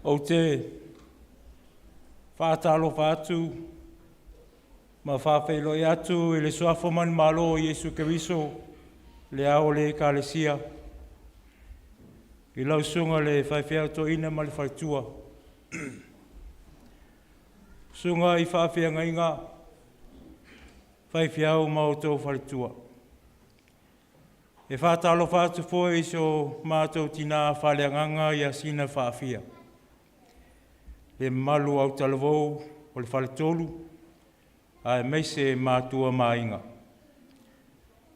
Ou te faatalofa atu ma faafeiloai atu i le suafa manumalo o Iesu Keriso, le Ao o le Ekalesia, i lau Susuga i le Faifeau Toeaina ma le faletua, susuga i faafeagaiga, faifeau ma outou faletua. E faatalofa atu foi i si o matou tina faaleagaga ia Sina Faafia, le mamalu autalavou o le Faletolu aemaise matua ma aiga.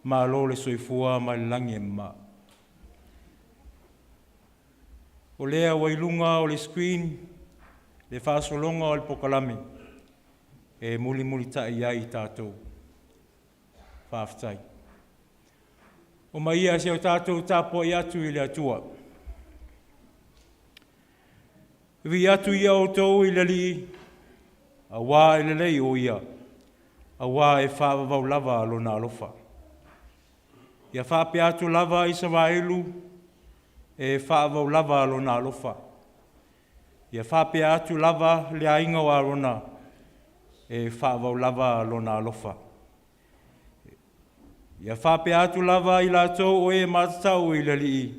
Malo le soifua mai le lagi e mama. O lea ua i luga o le screen le faasologa o le polokalame e mulimulitai i ai i tatou. Faafetai. Omai ia se i o tatou tapuai atu i le Atua. Vivii atu ia outou i le Alii, auā e lelei o Ia, auā e faavavau lava Lona alofa. Ia faapea atu lava Isaraelu, e faavavau lava Lona alofa. Ia faapea atu lava le aiga o Arona, e faavavau lava Lona alofa. Ia faapea atu lava i latou o e matatau i le Alii,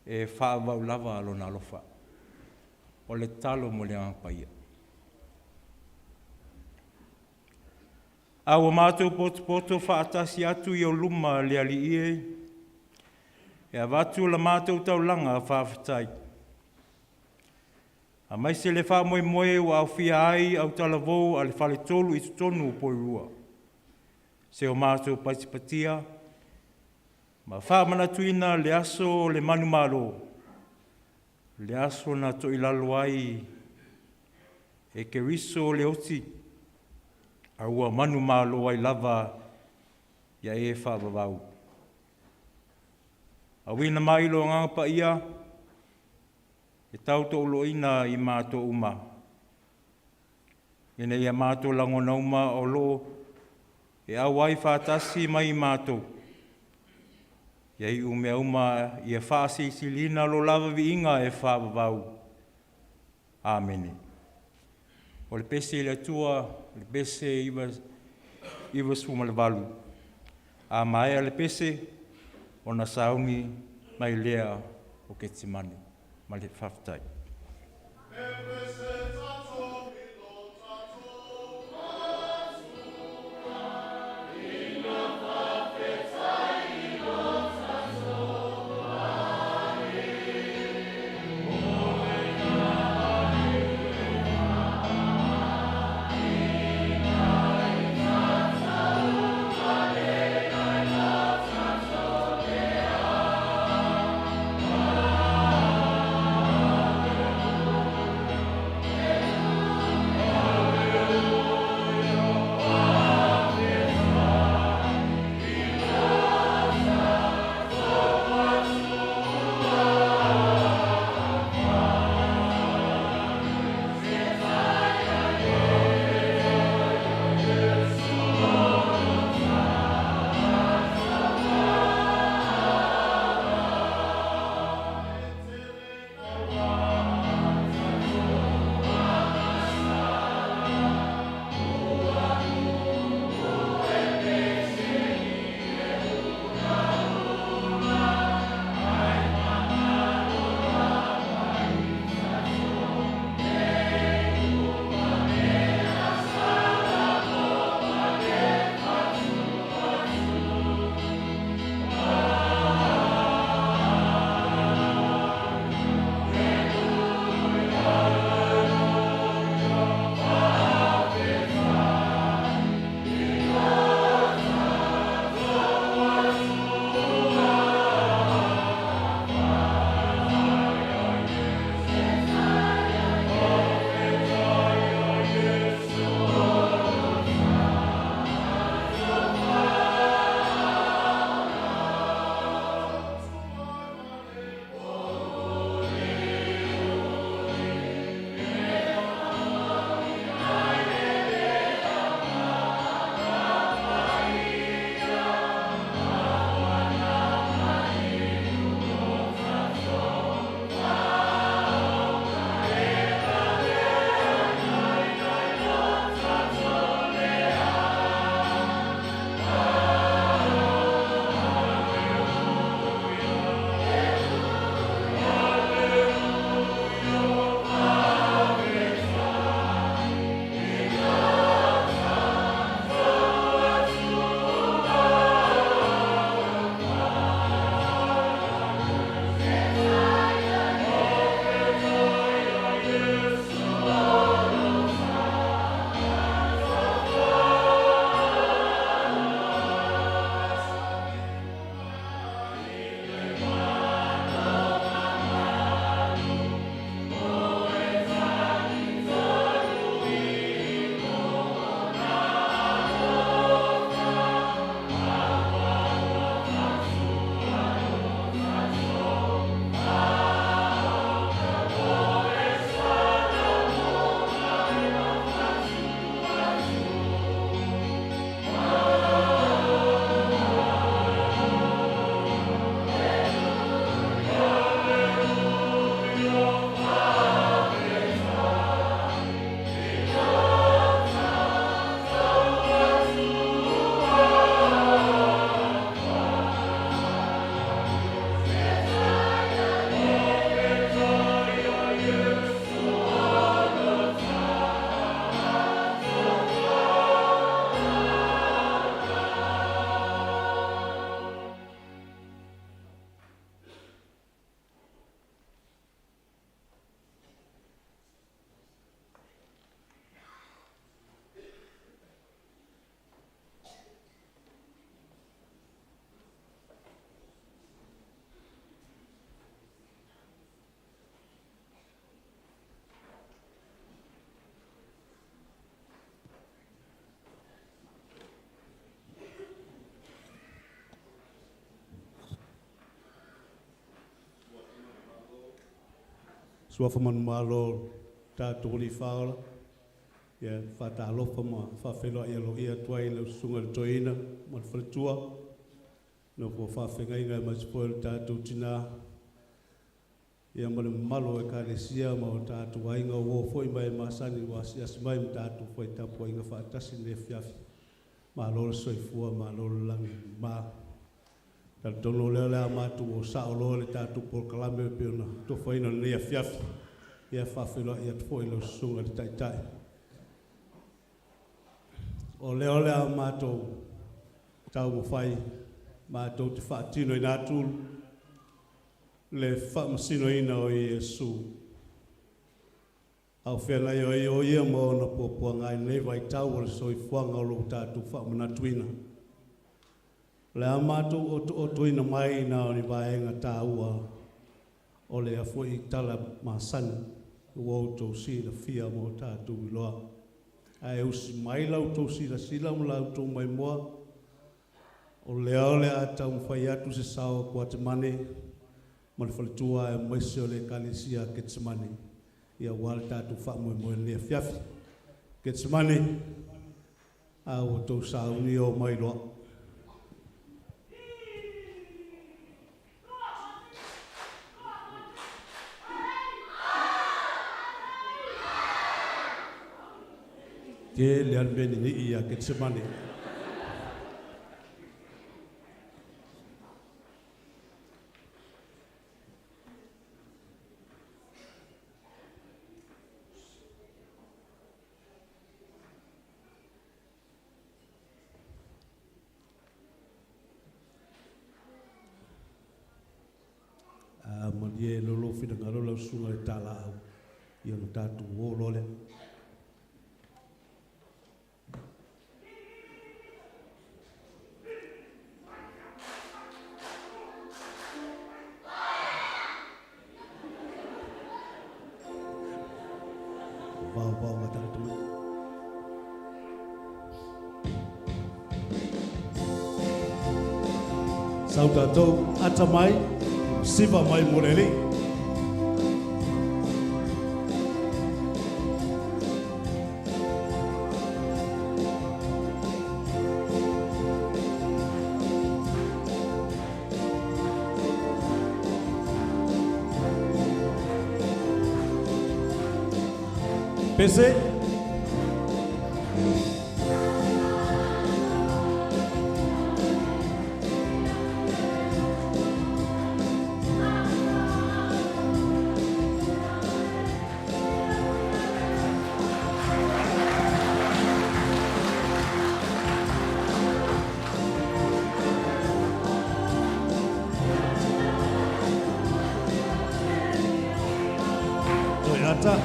e faavavau lava Lona alofa. O le tatalo mo le Agaga Paia. A ua matou potopoto faatasi atu i ou luma le Alii e, e avatu la matou taulaga faafetai, aemaise le faamoemoe ua aofia ai autalavou a le Faletolu i totonu o Porirua, si o matou patipatia ma faamanatuina le aso o le manumalo, le aso na toilalo ai e Keriso le oti, a ua manumalo ai lava ia e faavavau. Auina mai lo Agaga Paia e tautoaluaina i matou uma, ina ia matou lagona uma o lo o e auai faatasi mai matou, ia iu mea uma ia faasilisiliina lo lava viiga e faavavau. Amene. O le pese i le Atua, o le pese 98, a maea le pese, ona sauni mai lea o Ketisemane. Ma le faafetai. Suafa Manumalo o le tatou Alii Faaola. Ia, e faatalofa ma faafeiloai aloaia atu ai i lau Susuga i le Toeaina ma le faletua, nofo a faafeagaiga aemaise foi o le tatou tina, ia ma le mamalu o Ekalesia ma o tatou aiga o uo foi ma e masani ua asiasi mai ma tatou fai tapuaiga faatasi i lenei afiafi. Malo le soifua, malo le lagi e mama. Talitonu o lea o le a matou o sao loa i le tatou polokalame e pei ona tofaina i lenei afiafi. Ia, e faafeiloai atu foi i lau Susuga i le Taitai. O lea o le a matou taumafai matou te faatinoina atu le faamasinoina o Iesu, a o feagai ai o Ia ma ona puapuaga i lenei vaitau o le soifuaga o lo o tatou faamanatuina. O le a matou otootoina mai na o ni vaega taua o lea foi tala masani ua outou silafia ma o tatou iloa. Ae usi mai la outou silasila ma la outou maimoa, o lea o le a taumafai atu se sao o Kuatemane ma le faletua aemaise o le Ekalesia a Ketsemane, ia aua le tatou faamoemoe i lenei afiafi. Ketsemane, a ua outou sauni, oo mai loa. Tele lava le mea ninii ia Ketsemane. A malie loa lou finagalo lau susuga i le talaau, ia ona tatou o loa lea. Vaovao ma tagata mai. Sau tatou, ata mai, siva mai mo le Alii. Pese. Toe ata.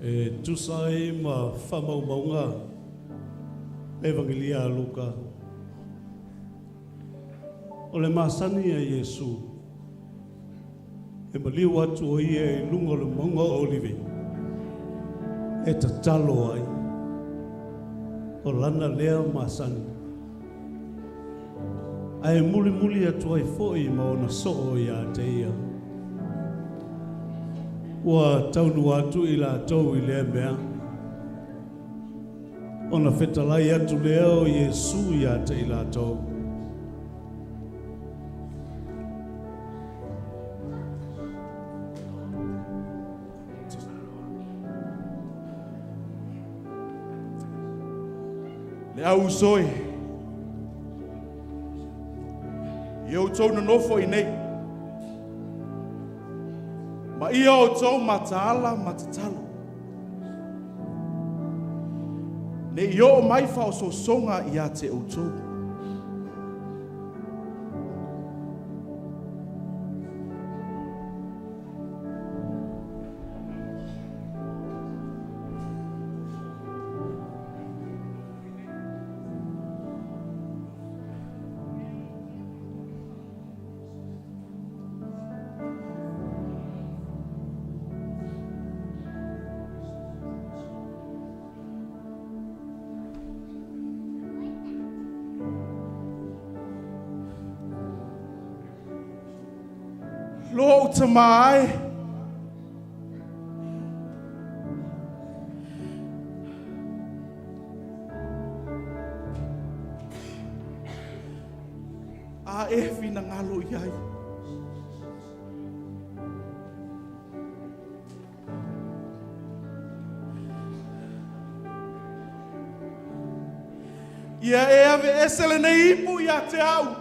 E tusa ai ma faamaumauga le Evagelia a Luka. O le masani a Iesu, e maliu atu o ia i luga o le mauga o Olive, e tatalo ai, o lana lea masani. Ae mulimuli atu ai foi ma ona soo ia te ia. Ua taunuu atu i latou i lea mea, ona fetalai atu lea o Iesu ia te i latou. Le au uso e, i outou nonofo i nei, ma ia outou mataala ma tatalo. Ne i oo mai faaosoosoga ia te outou. Lou tamā e, a e finagalo i ai. Ia e aveese lenei ipu ia te au.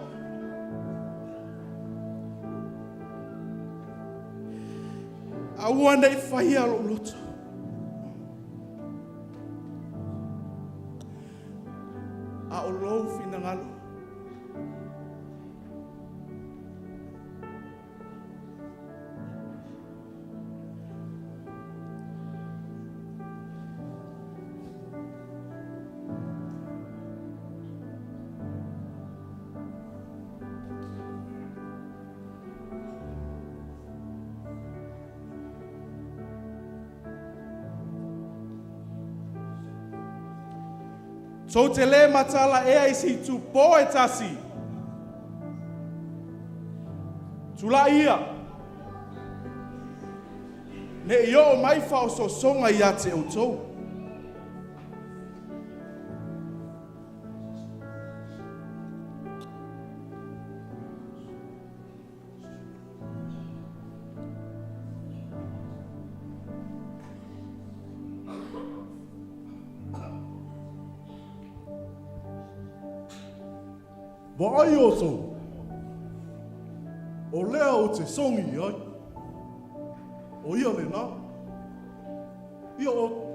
Aua nei faia lou loto. A o lou finagalo. Tou te le mataala ea i se itupo e tasi. Tulai ia. Ne i oo mai faaosoosoga ia te outou. Vaai outou, o lea ou te sogi i ai, o ia lena, ia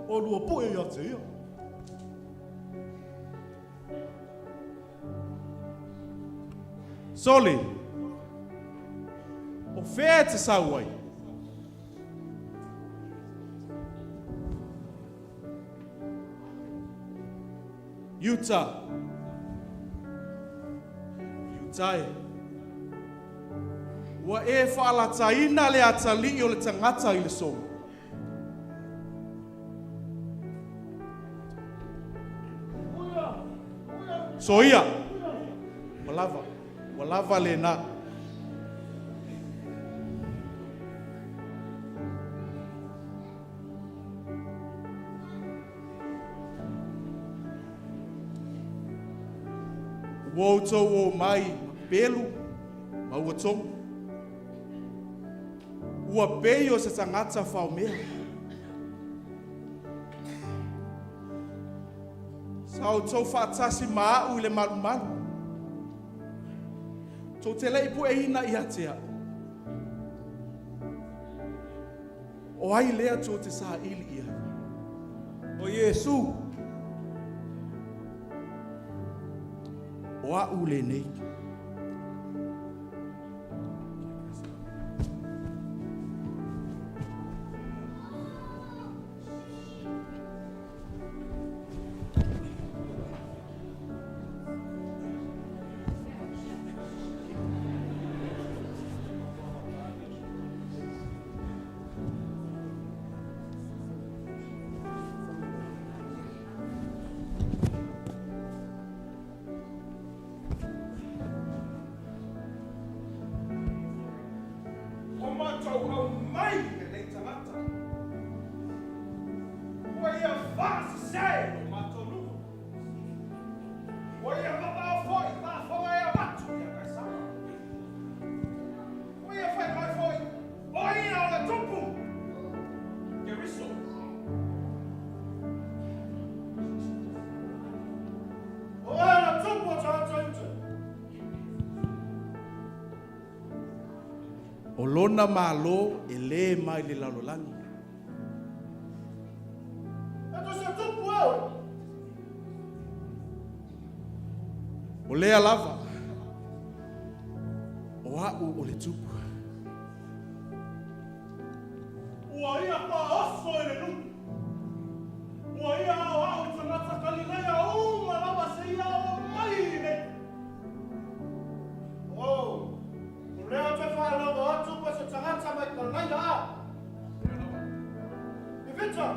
oulua pue ia te ia. Sole, o fea e te sau ai? Iuta. Iuta e. Ua e faalataina le atalii o le tagata i le sogi. Soia. Ua lava. Ua lava lena. Ua outou o mai ma pelu ma ua togo. Ua pei o se tagata faomea. Sa outou faatasi ma au i le malumalu. Tou te le i pueina ia te au. O ai lea tou te saili i ai? O Iesu. O au lenei. outou aumai lenei tagata. Ua ia faasese lo matou nuu. Ua ia vavao foi faafofoga e avatu ia Kaisara. Ua ia fai mai foi, o ia o le Tupu, Keriso. O oe le Tupu o tagata Iuta. O lona Malo e lē mai le lalolagi. E to se Tupu e oe. O lea lava, o a'u o le Tupu. Ua ia faaoso i le nuu. Ua ia aoao i tagata Kalilaia uma lava seia oo mai i inei. Oh, o lea ou te faalogo atu po se tagata mai Kalilaia a. I Vita,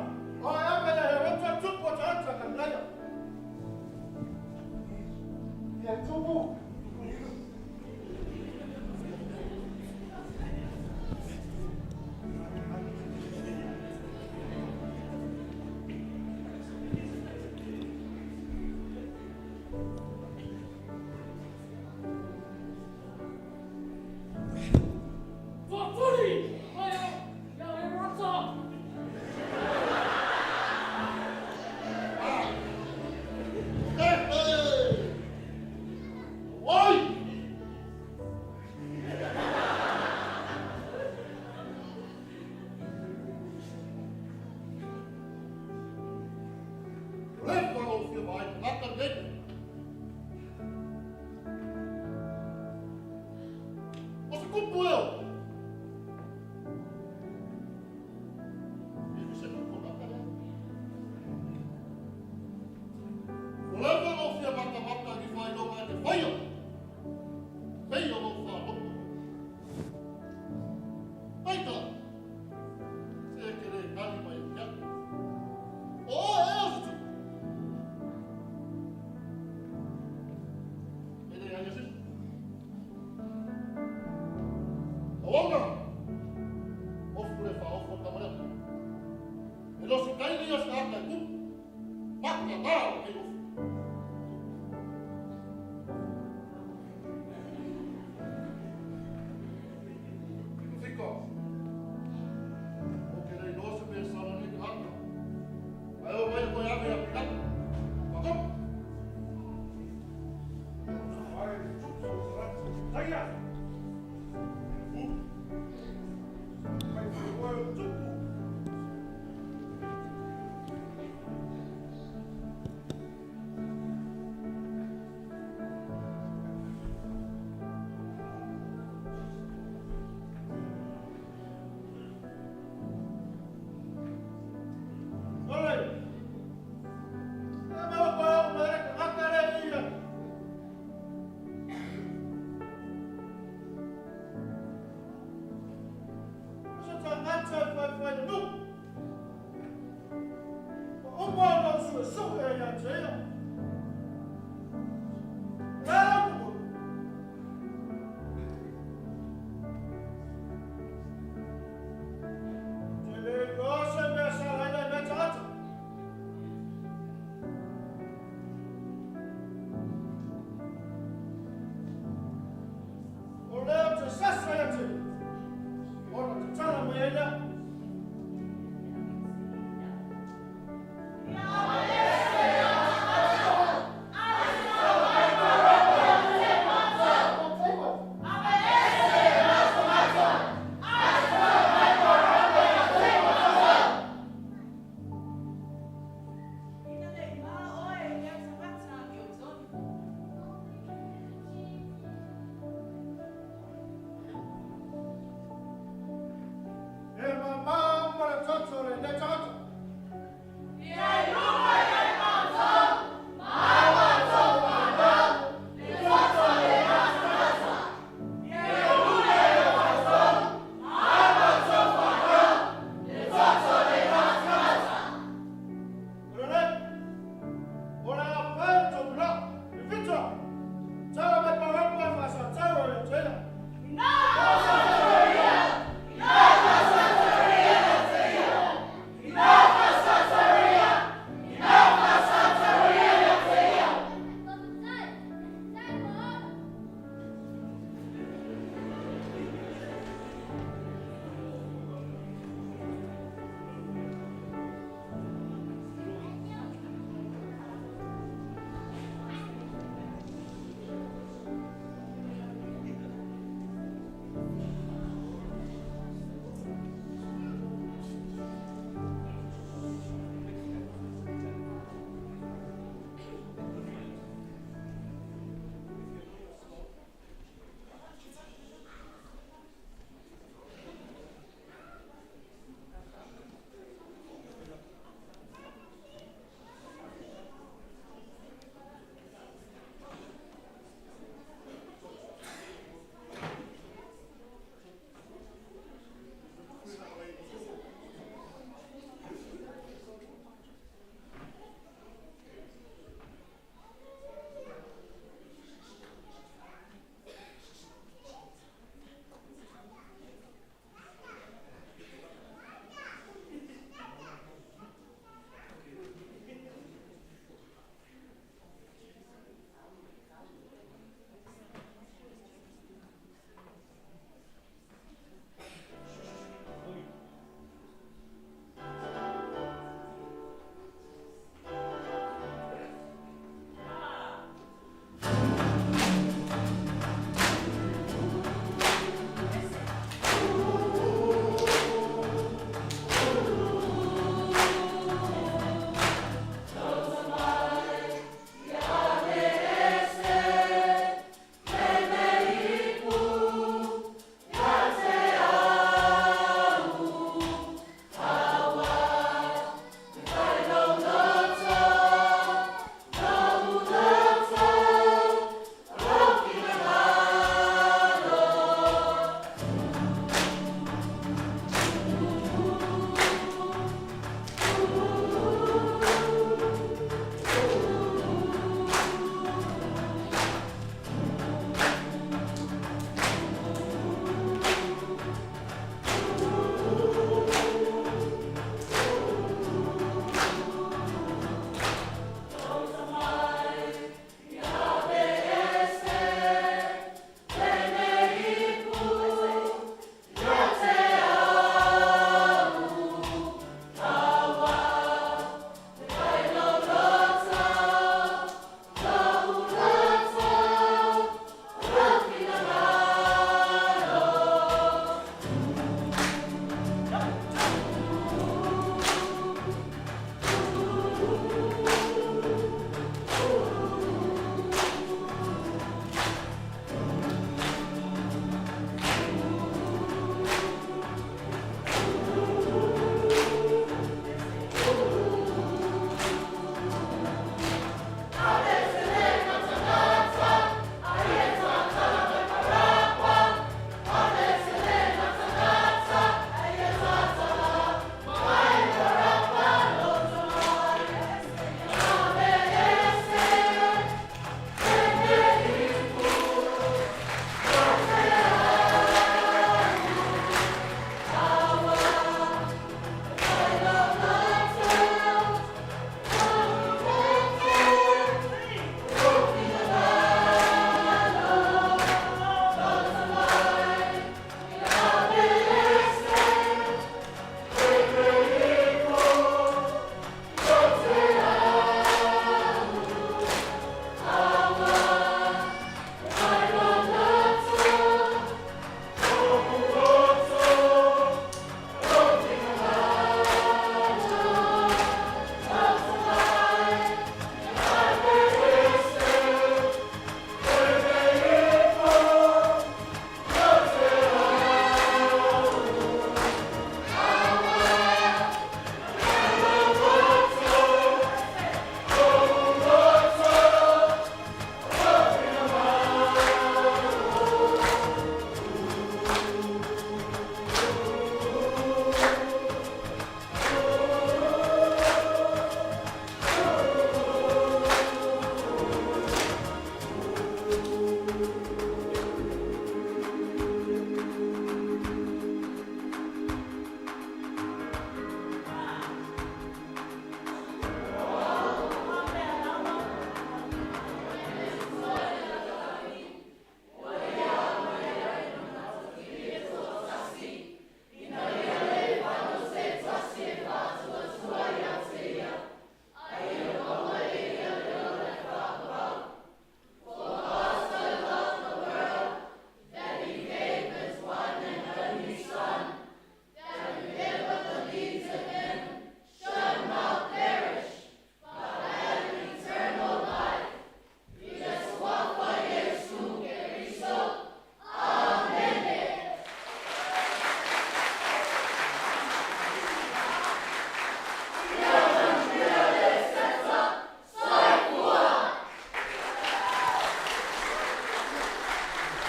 o e ave ia Herota tupu o tagata Kalilaia. Ia tupu. Toatuli mai ia Herota. Oi! Leva o fia mai, tagata nei. O se kupu e o. E se kupu tagata lea. O leva o fia matamata ki whailoga e te whaia. Pei o lou whāloto. Paita. Se e ke re kali mai o kia. O oe e o se tupu. E le ai se. Auauna. Ofu le whaofo tamalea. E lo se kaili o se ata e kupu. Maka tā o ke ofu. Fika. O ke rei loa se mea sala nei ka ata. Ai o mai koe ave a Pilato. Whakap. Ai, Tupu o tagata Kalilaia. Mai foi oe o Tupu. Ole. E mau koe o mere ka ata le ia. O se tagata e whai whai le nuu. O uma o sue sue e ia te ia. Lea kupu. Te le iloa se mea sa laila i mea tagata. O lea te sasa ia te. Ona te tala mai ai lea. Ina nei mā oe i lea tagata Ioisoni. E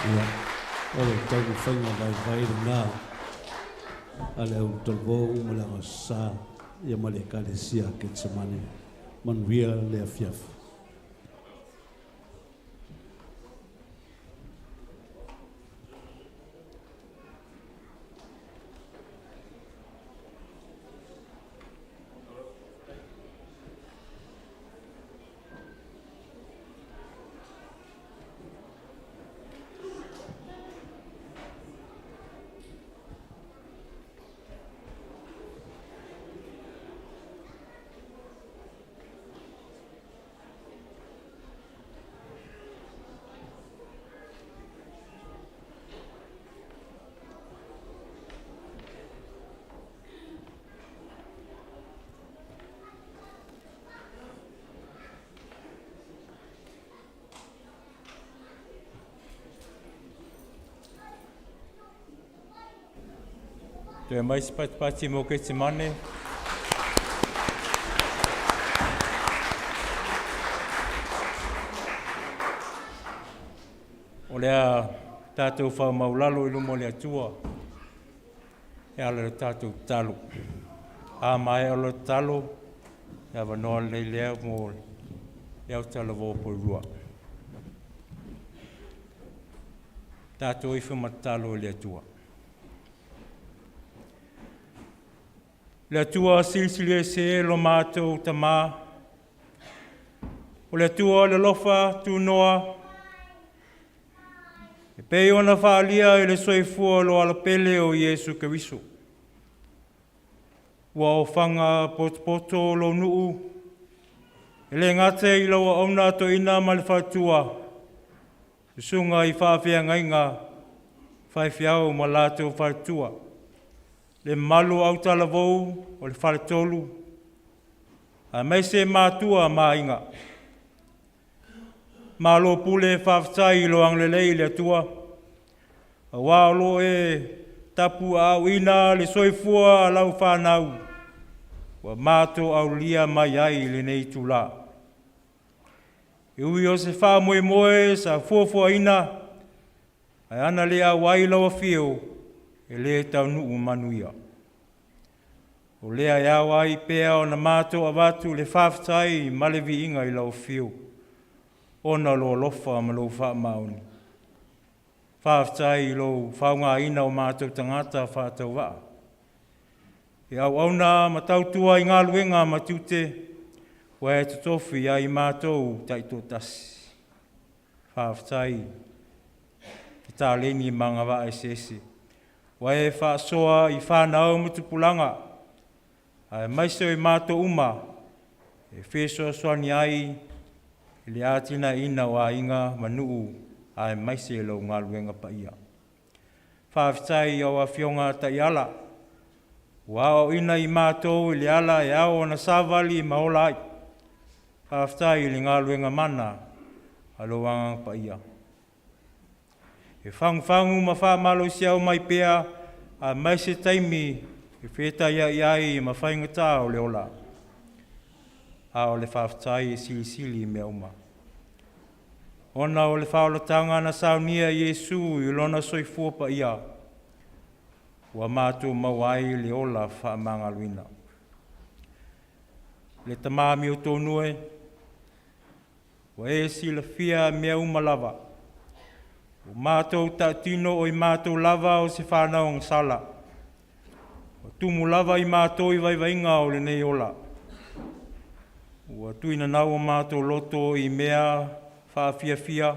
Ia, o le taumafaiga vaivai lena a le au talavou ma le Agasasa ia ma le Ekalesia a Ketsemane. Manuia le afiafi. Toe mai se patipati mo Ketsemane. O le a tatou faamaulalo i luma o le Atua e ala i le tatou tatalo. A maea o le tatalo, le avanoa lelei lea mo le autalavou Porirua. Tatou ifo ma tatalo i le Atua. Le Atua silisili ese lo matou Tamā, o le Atua o le alofa tunoa, e pei ona faaalia i le soifua o lo alapele o Iesu Keriso. Ua ofaga potopoto lou nuu, e le gata i lau auauna toeaina ma le faletua, susuga i faafeagaiga, faifeau ma latou faletua, le mamalu o autalavou o le faletolu, aemaise matua ma aiga. Malo pule faafetai i lo agalelei i le Atua, aua o lo o e tapuaaoina le soifua a lau fanau, ua matou aulia mai ai i lenei itula. E ui o se faamoemoe sa fuafuaina, ae ana le auai lau afio, e le taunuu manuia. O lea e ao ai pea ona matou avatu le faafetai ma le viiga i lau afio, ona o lou alofa ma lou faamaoni. Faafetai i lou faaaogaina o matou tagata faatauvaa, e auauna ma tautua i galuega ma tiute ua e totofi ai matou taitoatasi. Faafetai i taleni ma agavaa eseese ua e faasoa i fanau ma tupulaga, aemaise o i matou uma e fesoasoani ai i le atinaeina o aiga ma nuu aemaise lau galuega paia. Faafetai i au Afioga Taiala ua aoaoina i matou i le ala e ao ona savali ma ola ai. Faafetai i le galuega mana a lou Agaga Paia. E fagufagu ma faamalosiau mai pea aemaise taimi e fetaiai ai ma faigata o le ola. A o le faafetai e silisili i mea uma. Ona o le faaolataga na saunia e Iesu i lona soifua paia, ua matou maua ai le ola faamagaloina. Le Tama amiotonu e, ua e silafia mea uma lava, ua matou tautino o i matou lava o se fanau agasala, ua tumu lava i matou i vaivaiga o lenei ola. Ua tuinanau o matou loto i mea faafiafia,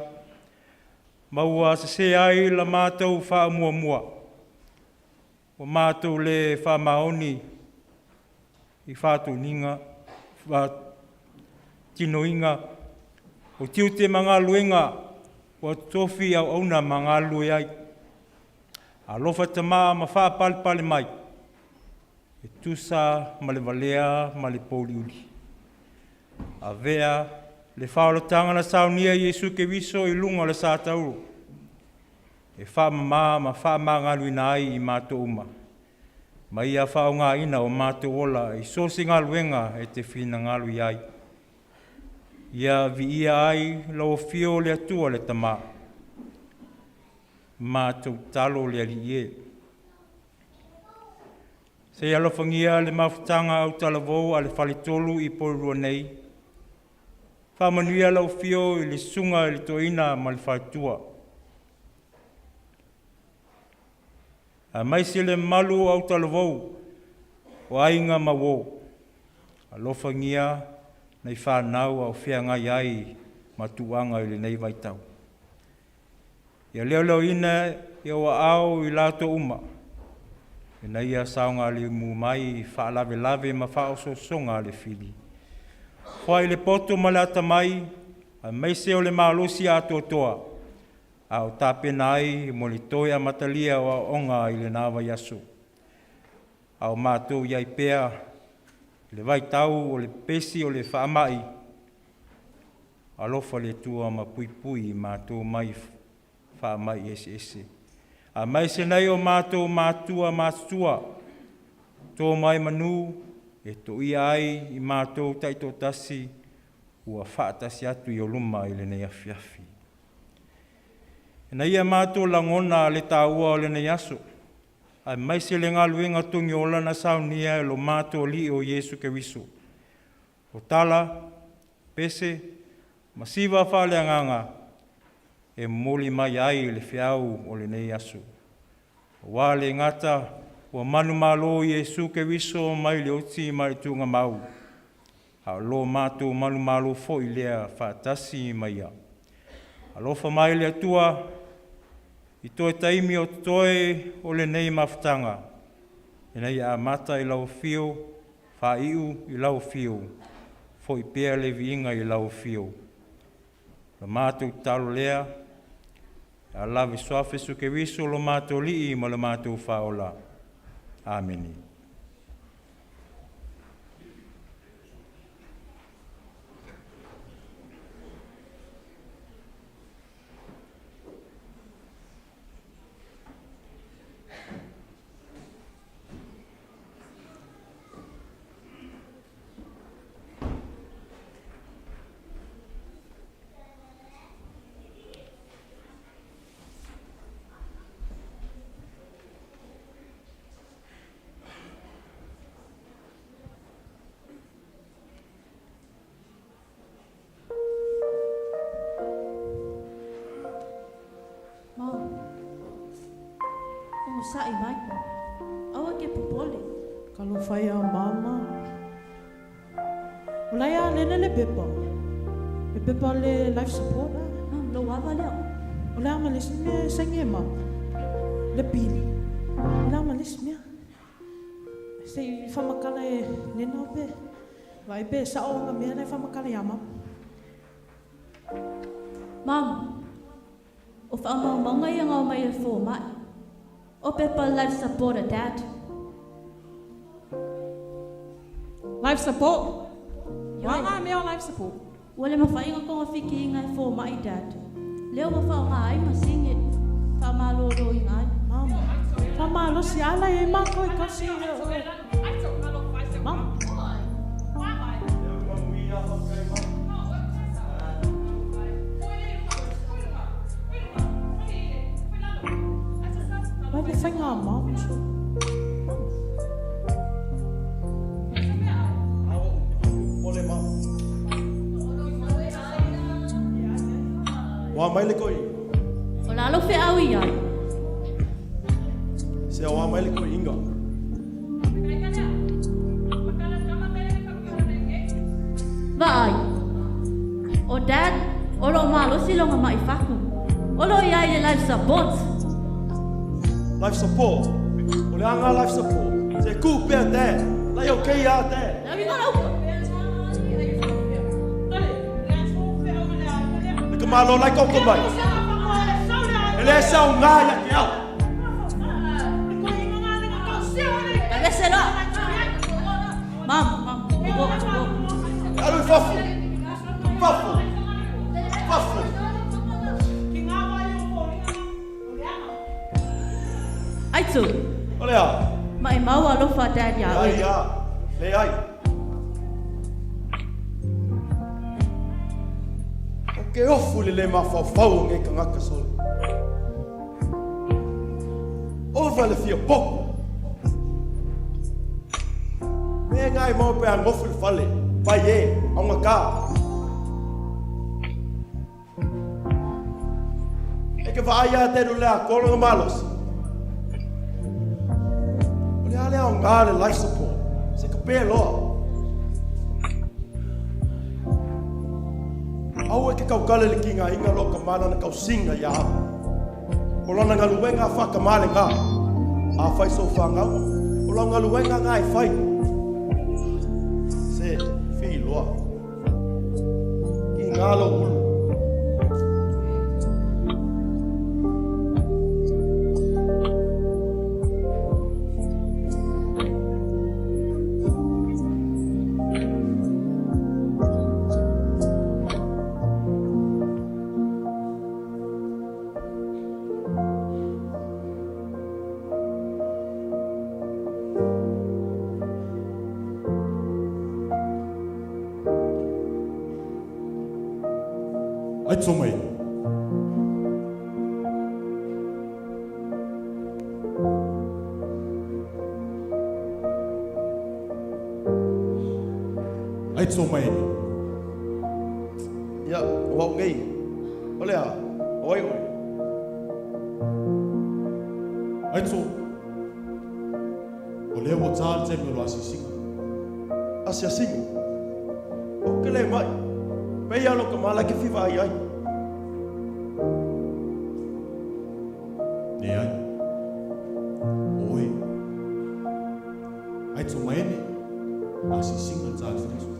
ma ua sese ai la matou faamuamua. Ua matou le faamaoni i faatoniga, faatinoina o tiute ma galuega ua totofi i auauna ma galulue ai. Alofa Tama ma faapalepale mai, e tusa ma le valea ma le pouliuli. Avea le faaolataga na saunia e Iesu Keriso i luga o le satauro, e faamama ma faamagaloina ai i matou uma, ma ia faaaogaina o matou ola i so o se galuega e te finagalo i ai. Ia viia ai lau afio o le Atua le Tama. matou tatalo le Alii e. Se i alofagia le mafutaga autalavou a le Faletolu i Porirua nei, faamanuia lau afio i le susuga i le Toeaina ma le faletua, aemaise le mamalu o autalavou o aiga ma uo. Alofagia nai fanau a o feagai ai ma tuaga i lenei vaitau. Ia leoleoina i ou aao i latou uma, ina ia saogalemu mai i faalavelave ma faaosoosoga a le fili. Foai le poto ma le atamai, aemaise o le malosi atoatoa, a o tapena ai mo le toe amatalia o aoaoga i lena vaiaso. A o matou i ai pea i le vaitau o le pepesi o le faamai, alofa le Atua ma puipui i matou mai faamai eseese. Aemaise nai o matou matua matutua, to mai manu e toia ai i matou taitoatasi ua faatasi atu i ou luma i lenei afiafi. Ina ia matou lagona le taua o lenei aso, aemaise le galuega togiola na saunia e lo matou Alii o Iesu Keriso. O tala, pese, ma siva faaleagaga e momoli mai ai le feau o lenei aso. Aua le gata ua manumalo Iesu Keriso mai le oti ma le tuugamau, a o lo matou manumalo foi lea faatasi ma ia. Alofa mai le Atua i toe taimi o totoe o lenei mafutaga, ina ia amata i lau afio, faaiu i lau afio, foi pea le viiga i lau afio. La matou tatalo lea, e ala i le Suafa o Iesu Keriso lo matou Alii ma lo matou Faaola. Amene. Mom, onosai mai. Aua ke popole. Talofa e a mama. O la e a lele le pepa. Le pepa le life support a. Mom, lou ava lea. O le a ma le isi mea e saini e mama. Le pili. O le a ma le isi mea. Se i whamakala e nena pe. Vaai pe sao nga mea na e whamakala ia mama. Mom, o whaamaumauga ia ngau mai e fōmai. O pepa life support a Dad. Life support? Wa ngā mea o life support? Ua le mawhai nga konga whiki inga e fōmai, Dad. Lea ua whaonga ai masini e whaamalolo inga ai. Mama, whaamalosi ala e mākou i kasi i oe. Mama. Vai le whainga a mama so. Ua mai le koʻiga. O la lou feau i ai. Se ua mai le koʻiga. Vaai. O Dad, o lo o malosi lona maʻi fatu. O lo o i ai i le life support. Life support? O le a nga life support? Se ku pea Dad. Lai okay a Dad. Le uiga o le uka. Le ka malo lai koko mai. E le sau nga ia te au. Avese loa. Mam, mam, o, o. Alu i fafo. Fafo. Fafo. Aitu. O le a? Maʻimau alofa Dad iā oe. Leai a. Leai. O ke ofu le le mafaufau o nei kangaka sole. Ova le fia popo. Me ngai mau pe a ngofu le fale. Pai e, aunga ka. E ke vaai a te le a kolo nga malosi. O le ale au ngā le life support. Se ka pē loa. Au e ke kaukale le ki ngā inga lo ka mana na kausinga ia au. O lana galuega a whakamale ngā. A whai so whangau. O lau galuega ngā e whai. Se, whii loa. Ki ngā lo ulu. Aitso mai. Aitso mai. Ia, o au nei. O lea, o ai oe. Aitso. O lea ua tā le taimi o lo asiasiga. Asiasiga? O ke le mai. Pei a lo ka mala ke fiva ai ai. Leai. Oe. Aitso maene. Asiasiga le tā le fiva.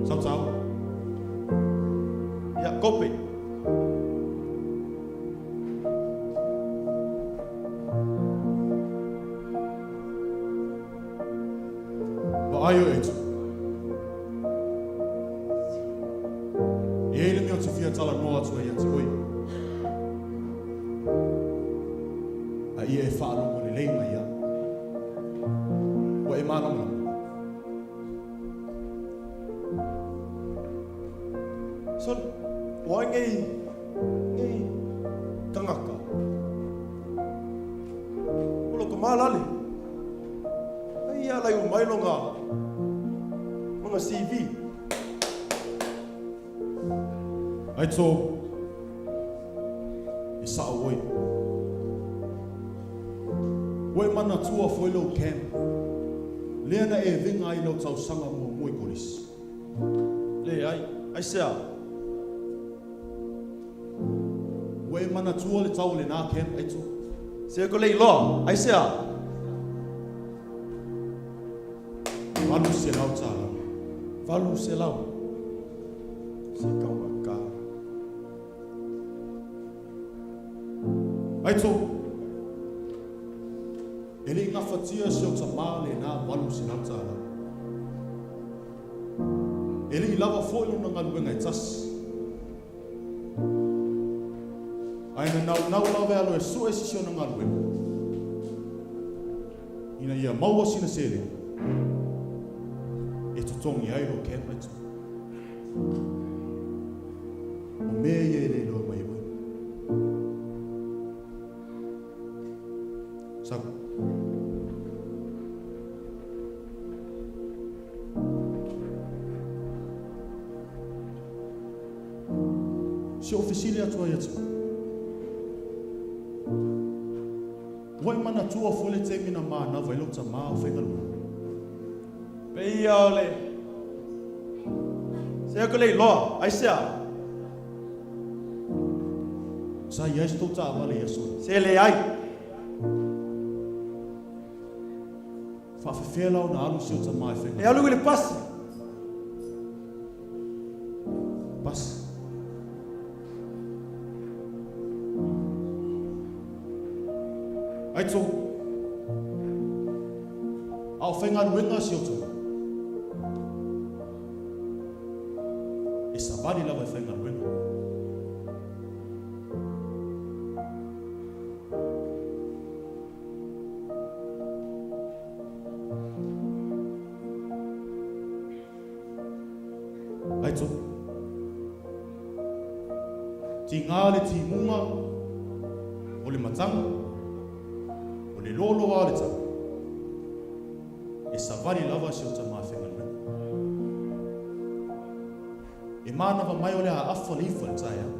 Sau sau. Ia, kope. Vaai oe Aitso. E iai le mea ou te fia talanoa atu ai ia te oe. A ia e faalogo lelei mai iaʻu. Ua e malamalama. Son, o ai nei, nei tangata? O lo ka malale. Ai ia lai o mai longa, longa CV. Aitso, e sao oe. Ua e manatua foi lou camp, lea na e vega ai lau tausaga muamua i kolisi. Leai, aisea? Ua e manatua le tau o lenā camp, Aitso? Se ko le iloa, aisea? $800 tāla. 800. Se kaungaka. Aitso, e le i gafatia si ou tamā lenā $800 tāla. E le i lava foi lona galuega e tasi. Ae na naunau lava e alo e sue se si ona galuega, ina ia maua sina seleni e totogi ai lou camp aitso. O mea ia e le iloa mai e oe. Sau. Si ou fesili atu ai ia te oe. Ua e manatua foi le taimi na manava ai lou tamā o faigaluega? Pei ia o le Se aku le iloa, aisea? Sa i ai se tou taavale i aso nei? Se leai. Faafefea la ona alu si ou tamā e faigaluega? E alu i le pasi. Pasi. Aitso. A o faigaluega si ou tamā. E savali lava e faigaluega. Aitso. Tingā le timuga, O le mataga, o le loaloa o le tau, e savali lava si o tamā faigaluega. E manava mai o le a afa le ifa i le taeao.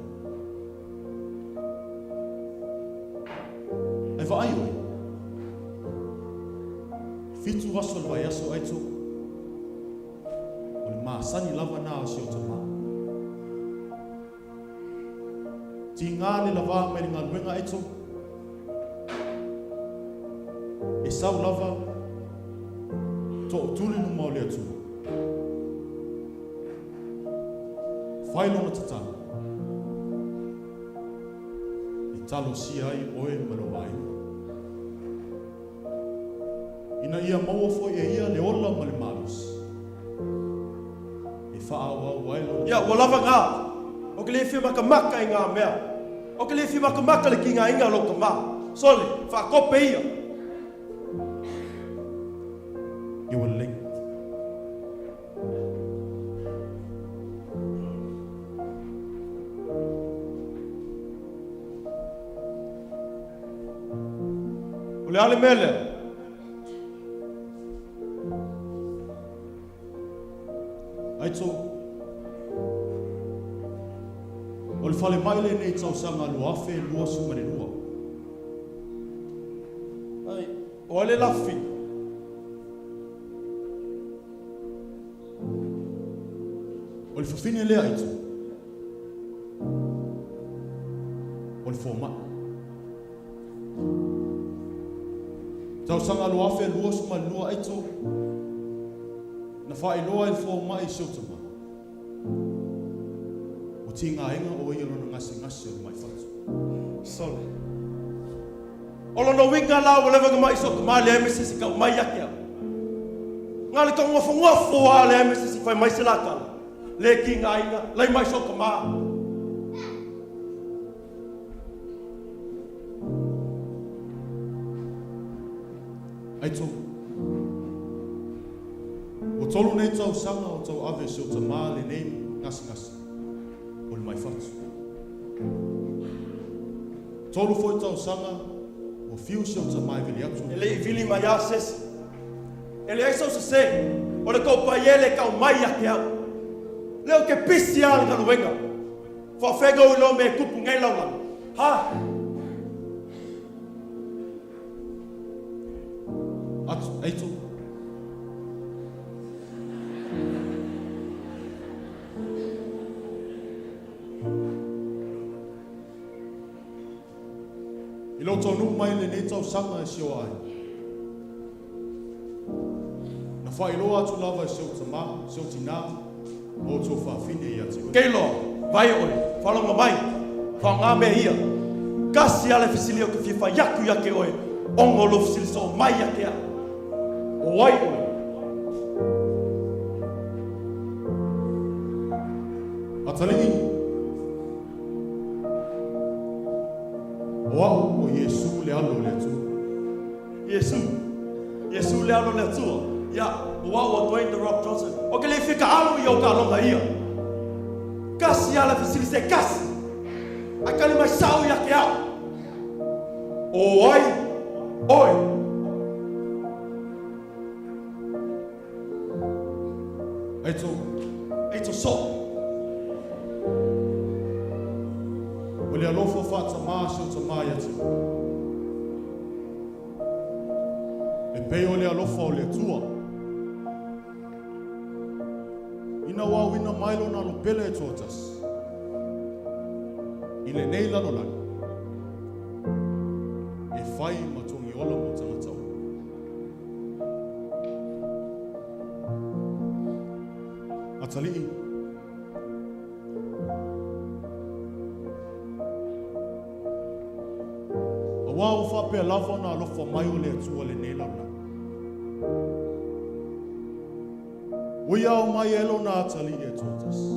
Ae vaai oe, 7 aso o le vaiaso ae tō. O le masani lava na o si o tamā. Tigā le lavā mai le galuega ae tō. E sau lava, tootuli luma o le Atua. Fai lona tatalo. E talosia ai oe ma lou aiga. Ina ia maua foi e ia le ola ma le malosi. E faaauau ai lona. Ia, ua lava gā. Ou te le fia makamaka i ngā mea. Ou te le fia makamaka i le tigaina o lou tama. Sole, faakope ia. You were late. O le a le mea lea? Aito, o le falemai lenei tausaga 2022. Ai, o ai le lafi? O le fafine lea Aito, o le fomai. Tausaga 2022 Aito, na faailoa e le fomai i si ou tamā. Ua tigaina o ia lona gasegase o le mai fatu. Sole. O lona uiga la ua leva ona mai sou tama leai ma se isi tau mai ia te au. Na o le taunofonofo lava leai ma se isi fai mai se la tala. Le tigaina, lai mai sou tama. Aito, ua 3 nei tausaga o tauave si ou tamā lenei gasegase o le mai fatu. 3 foi tausaga ua fiu si ou tamā e vili atu. E le i vili mai lava se isi. E leai sou sesē, o le tou paiele e tau mai ia te au. Lea ou te pisi lava i le galuega. Faafegai ou iloa mea e tupu nei lalolagi. Ha! Atu, Aito. I lou taunuu mai lenei tausaga e si o aiga. Na faailoa atu lava e si ou tamā, si ou tinā, ma outou faafine ia te oe. Keilo, vai oe, faalogo mai, faaaoga mea ia. Tasi lava le fesili ou te fia fai atu ia te oe, ona o lou fesili soo mai ia te au. O ai oe? Atalii, o au o Iesu le Alo o le Atua. Iesu, Iesu le Alo o le Atua. Ia, o au o Dwayne The Rock Johnson. Ou te le fia taalo i ou taaloga ia. Tasi lava le fesili se tasi. Ae tali mai sao ia te au. O ai oe? Aito. Aito so. O le alofa faatamā si o tamā ia te oe. E pei o le alofa o le Atua. Ina ua auina mai lona alo pele e toatasi. I lenei lalolagi. E fai ma togi ola mo tagata uma. Atalii. Auā ua faapea lava ona alofa mai o le Atua lenei lalolagi. Ua ia ao mai e lona atalii e toatasi.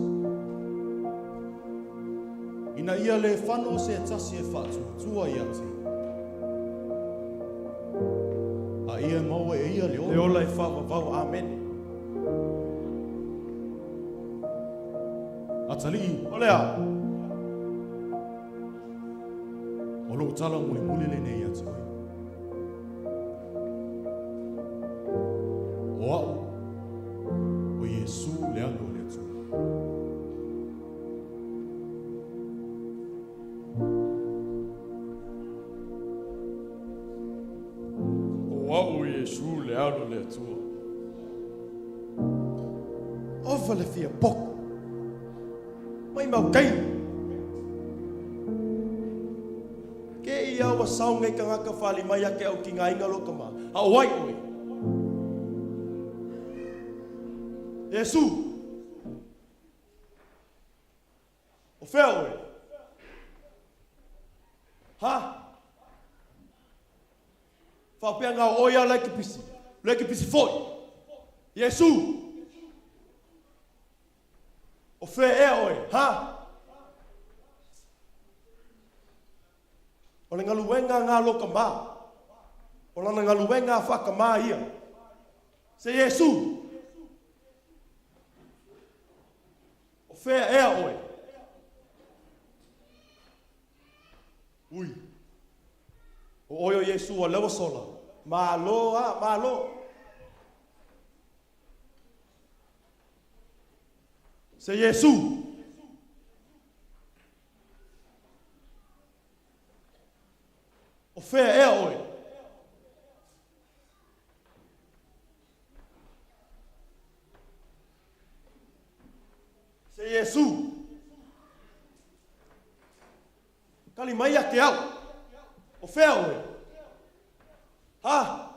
Ina ia le fano se tasi e faatuatua ia te ia. A ia e maua e ia le ola. Le ola e faavavau. Amene. Atalii. O le a? O lou tala mulimuli lenei ia te oe. O au, o Iesu le Alo o le Atua. O au o Iesu le Alo o le Atua. Ova le fia poko. Mai mau kai. Ke ia ua sao ngai kangaka fali mai ake au ki ngā inga loka ma. A o ai oe. Iesu. O fea oe? Ha? Faapea ngā o ia like pisi. Like pisi foi. Iesu. O fea ea oe? Ha? O le galuega ngā loka mā. O lana galuega a whakamā ia. Se Iesu. O fea ea oe? Ui. O oe o Iesu o lewa sola. Malo a, malo. Se Iesu. O fea ea oe? Se Iesu. Kali mai a ke au. O fea oe? Ha?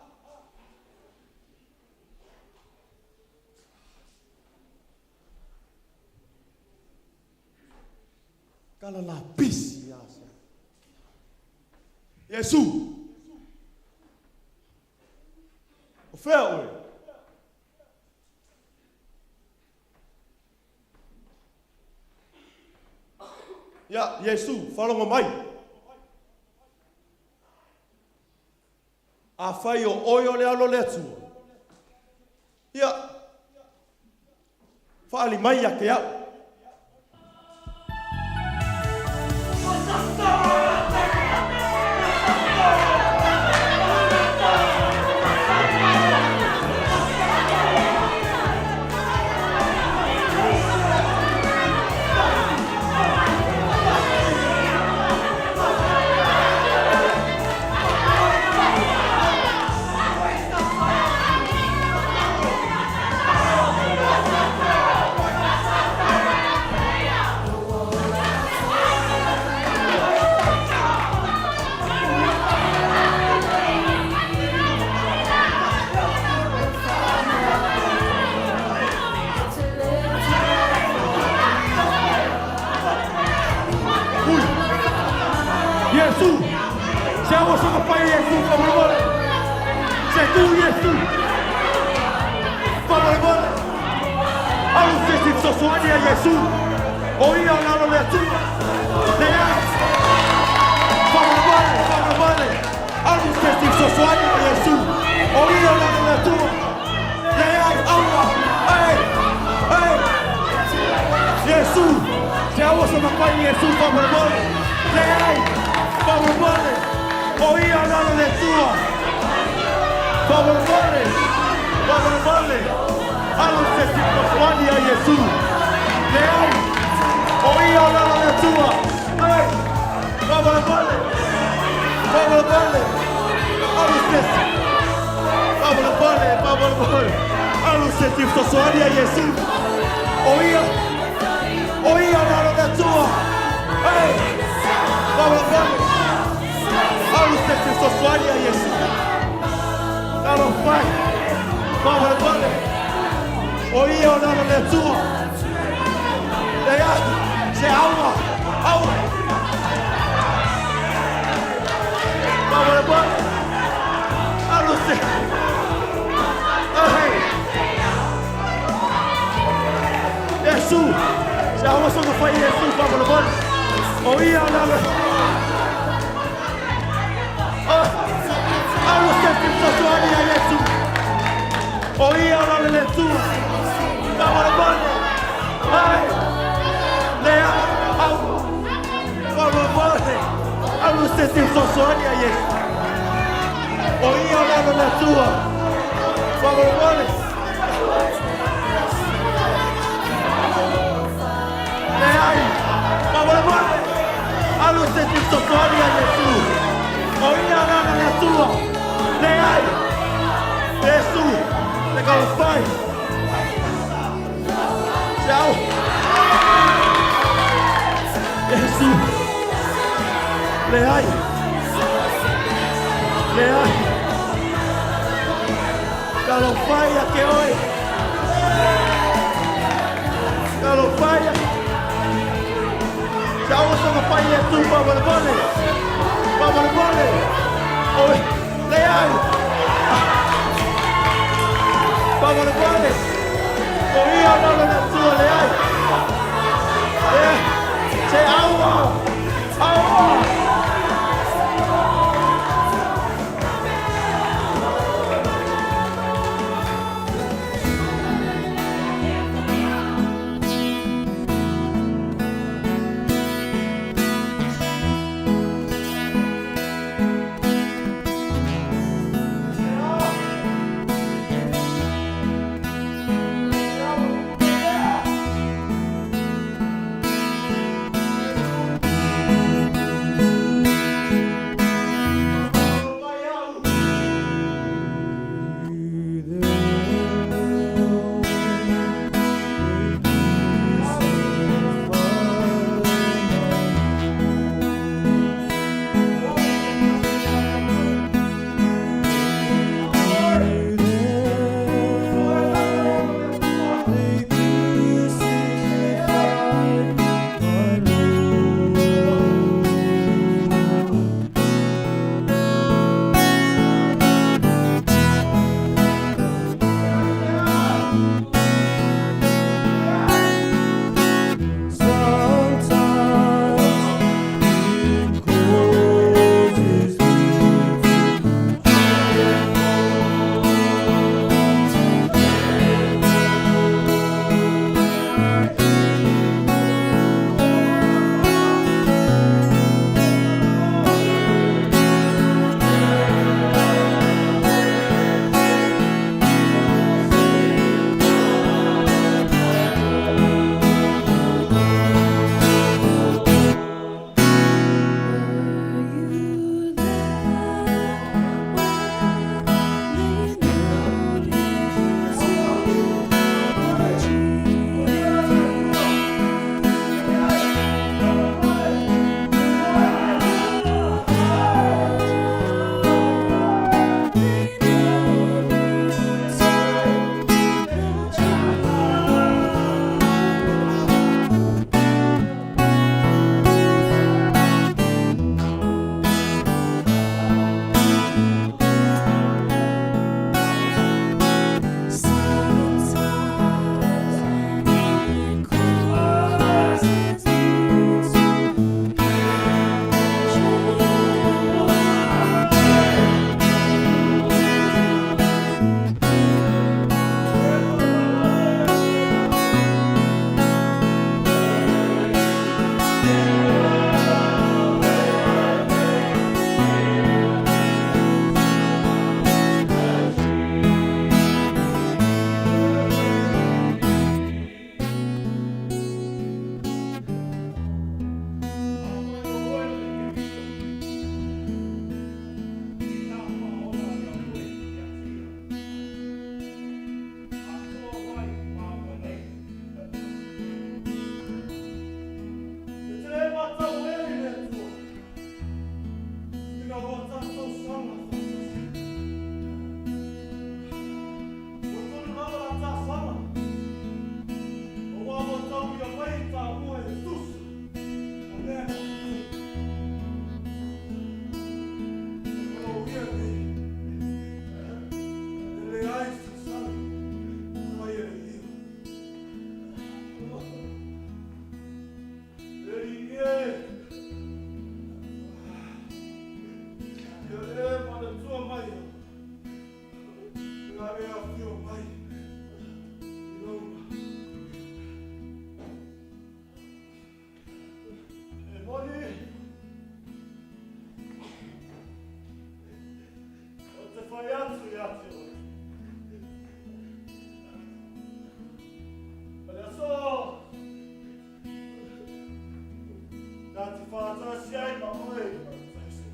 Kala la pisi asa. Iesu. O fea oe? Ia, Iesu, whalongo mai. A whai o oi o le alo le atua. Ia, whaali mai a ke au. Ui! Iesu! Se ua soka pai Iesu, faamolemole! Se tu Iesu! Faamolemole! Alu se isi fesoasoani a Iesu! O ia o le Alo o le Atua! Leai! Faamolemole! Faamolemole! Alu se isi fesoasoani a Iesu! O ia o le Alo o le Atua! Leai! Aua! Ei! Ei! Iesu! Se ua soka pai Iesu, faamolemole! Leai! Faamolemole! O ia o le Alo o le Atua! Faamolemole! Faamolemole! Alu se isi fesoasoani a Iesu! Leai! O ia o le Alo o le Atua! Ei! Faamolemole! Faamolemole! Alu se isi! Faamolemole! Faamolemole! Alu se isi fesoasoani a Iesu! O ia! O ia o le Alo o le Atua! Ei! Faamolemole! Alu se isi fesoasoani a Iesu! Talofa e! Faamolemole! O ia o le Alo o le Atua! Leai! Se aua! Aua! Faamolemole! Alu se! Ei! Iesu! Se aua soka fai Iesu, faamolemole! O ia o le Alo Ah! Alu se isi fesoasoani a Iesu! O ia o le Alo o le Atua! Faamolemole! Ai! Leai! Aua! Faamolemole! Alu se tasi e fesoasoani ia Iesu. O ia o le Alo o le Atua. Faamolemole. Leai. Faamolemole. Alu se tasi e fesoasoani ia Iesu. O ia o le Alo o le Atua. Leai. Iesu. Le talofa e. Ciao. Iesu. Leai. Leai. Talofa e ia te oe. Talofa e. Se aua soga fai Iesu faamolemole. Faamolemole. Oi. Leai. Faamolemole. O ia o le Alo o le Atua leai. Leai. Se aua. Aua. ia te oe. O le aso, ta te whātasi ai ma oe i Parataiso.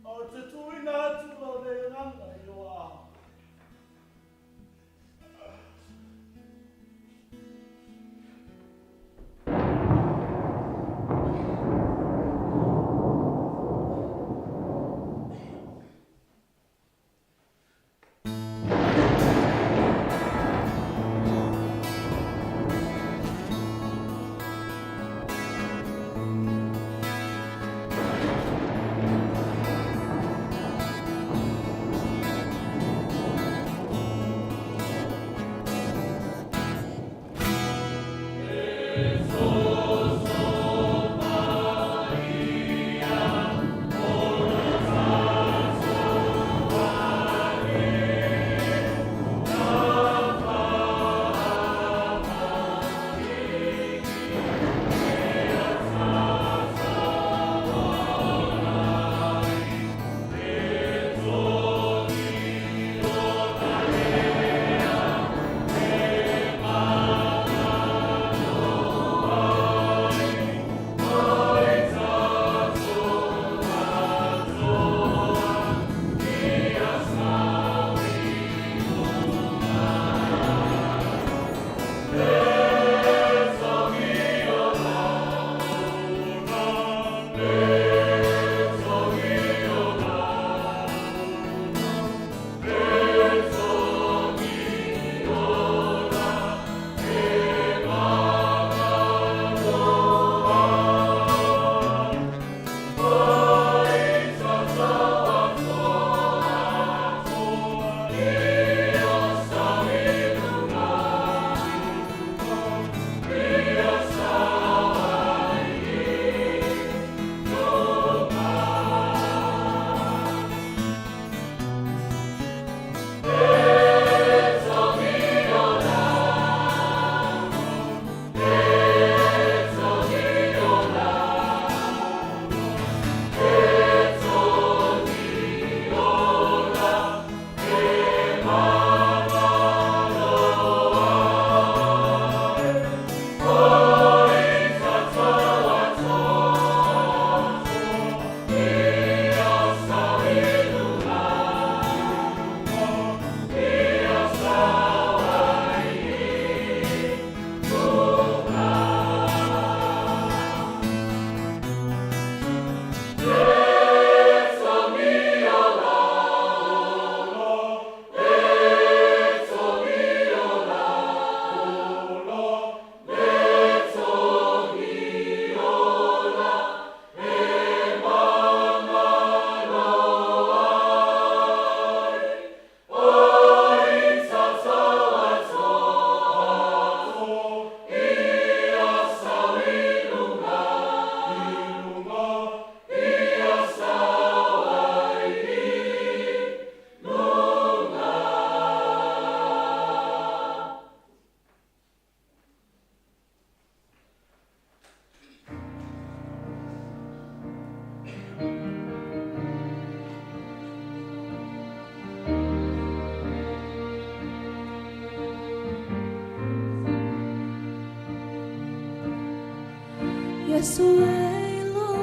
Ou te tuuina atu lou nei agaga i lou aao. Iesu e i lou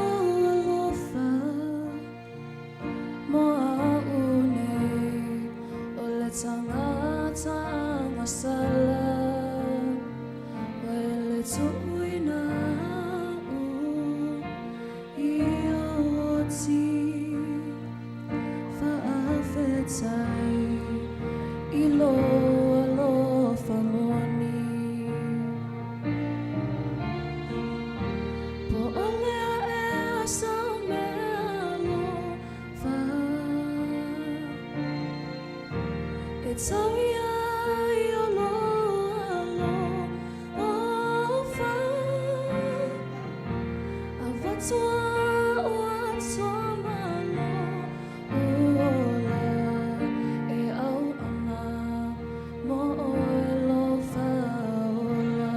alofa mo a'u nei o le tagata agasala ua e le tuuina a'u i ou oti. Faafetai i lou alofa moni. Po o le a ea sau meaalofa e tau ai o lou alofa, avatu a'u atoa ma lo'u ola e auauna mo oe lou faaola.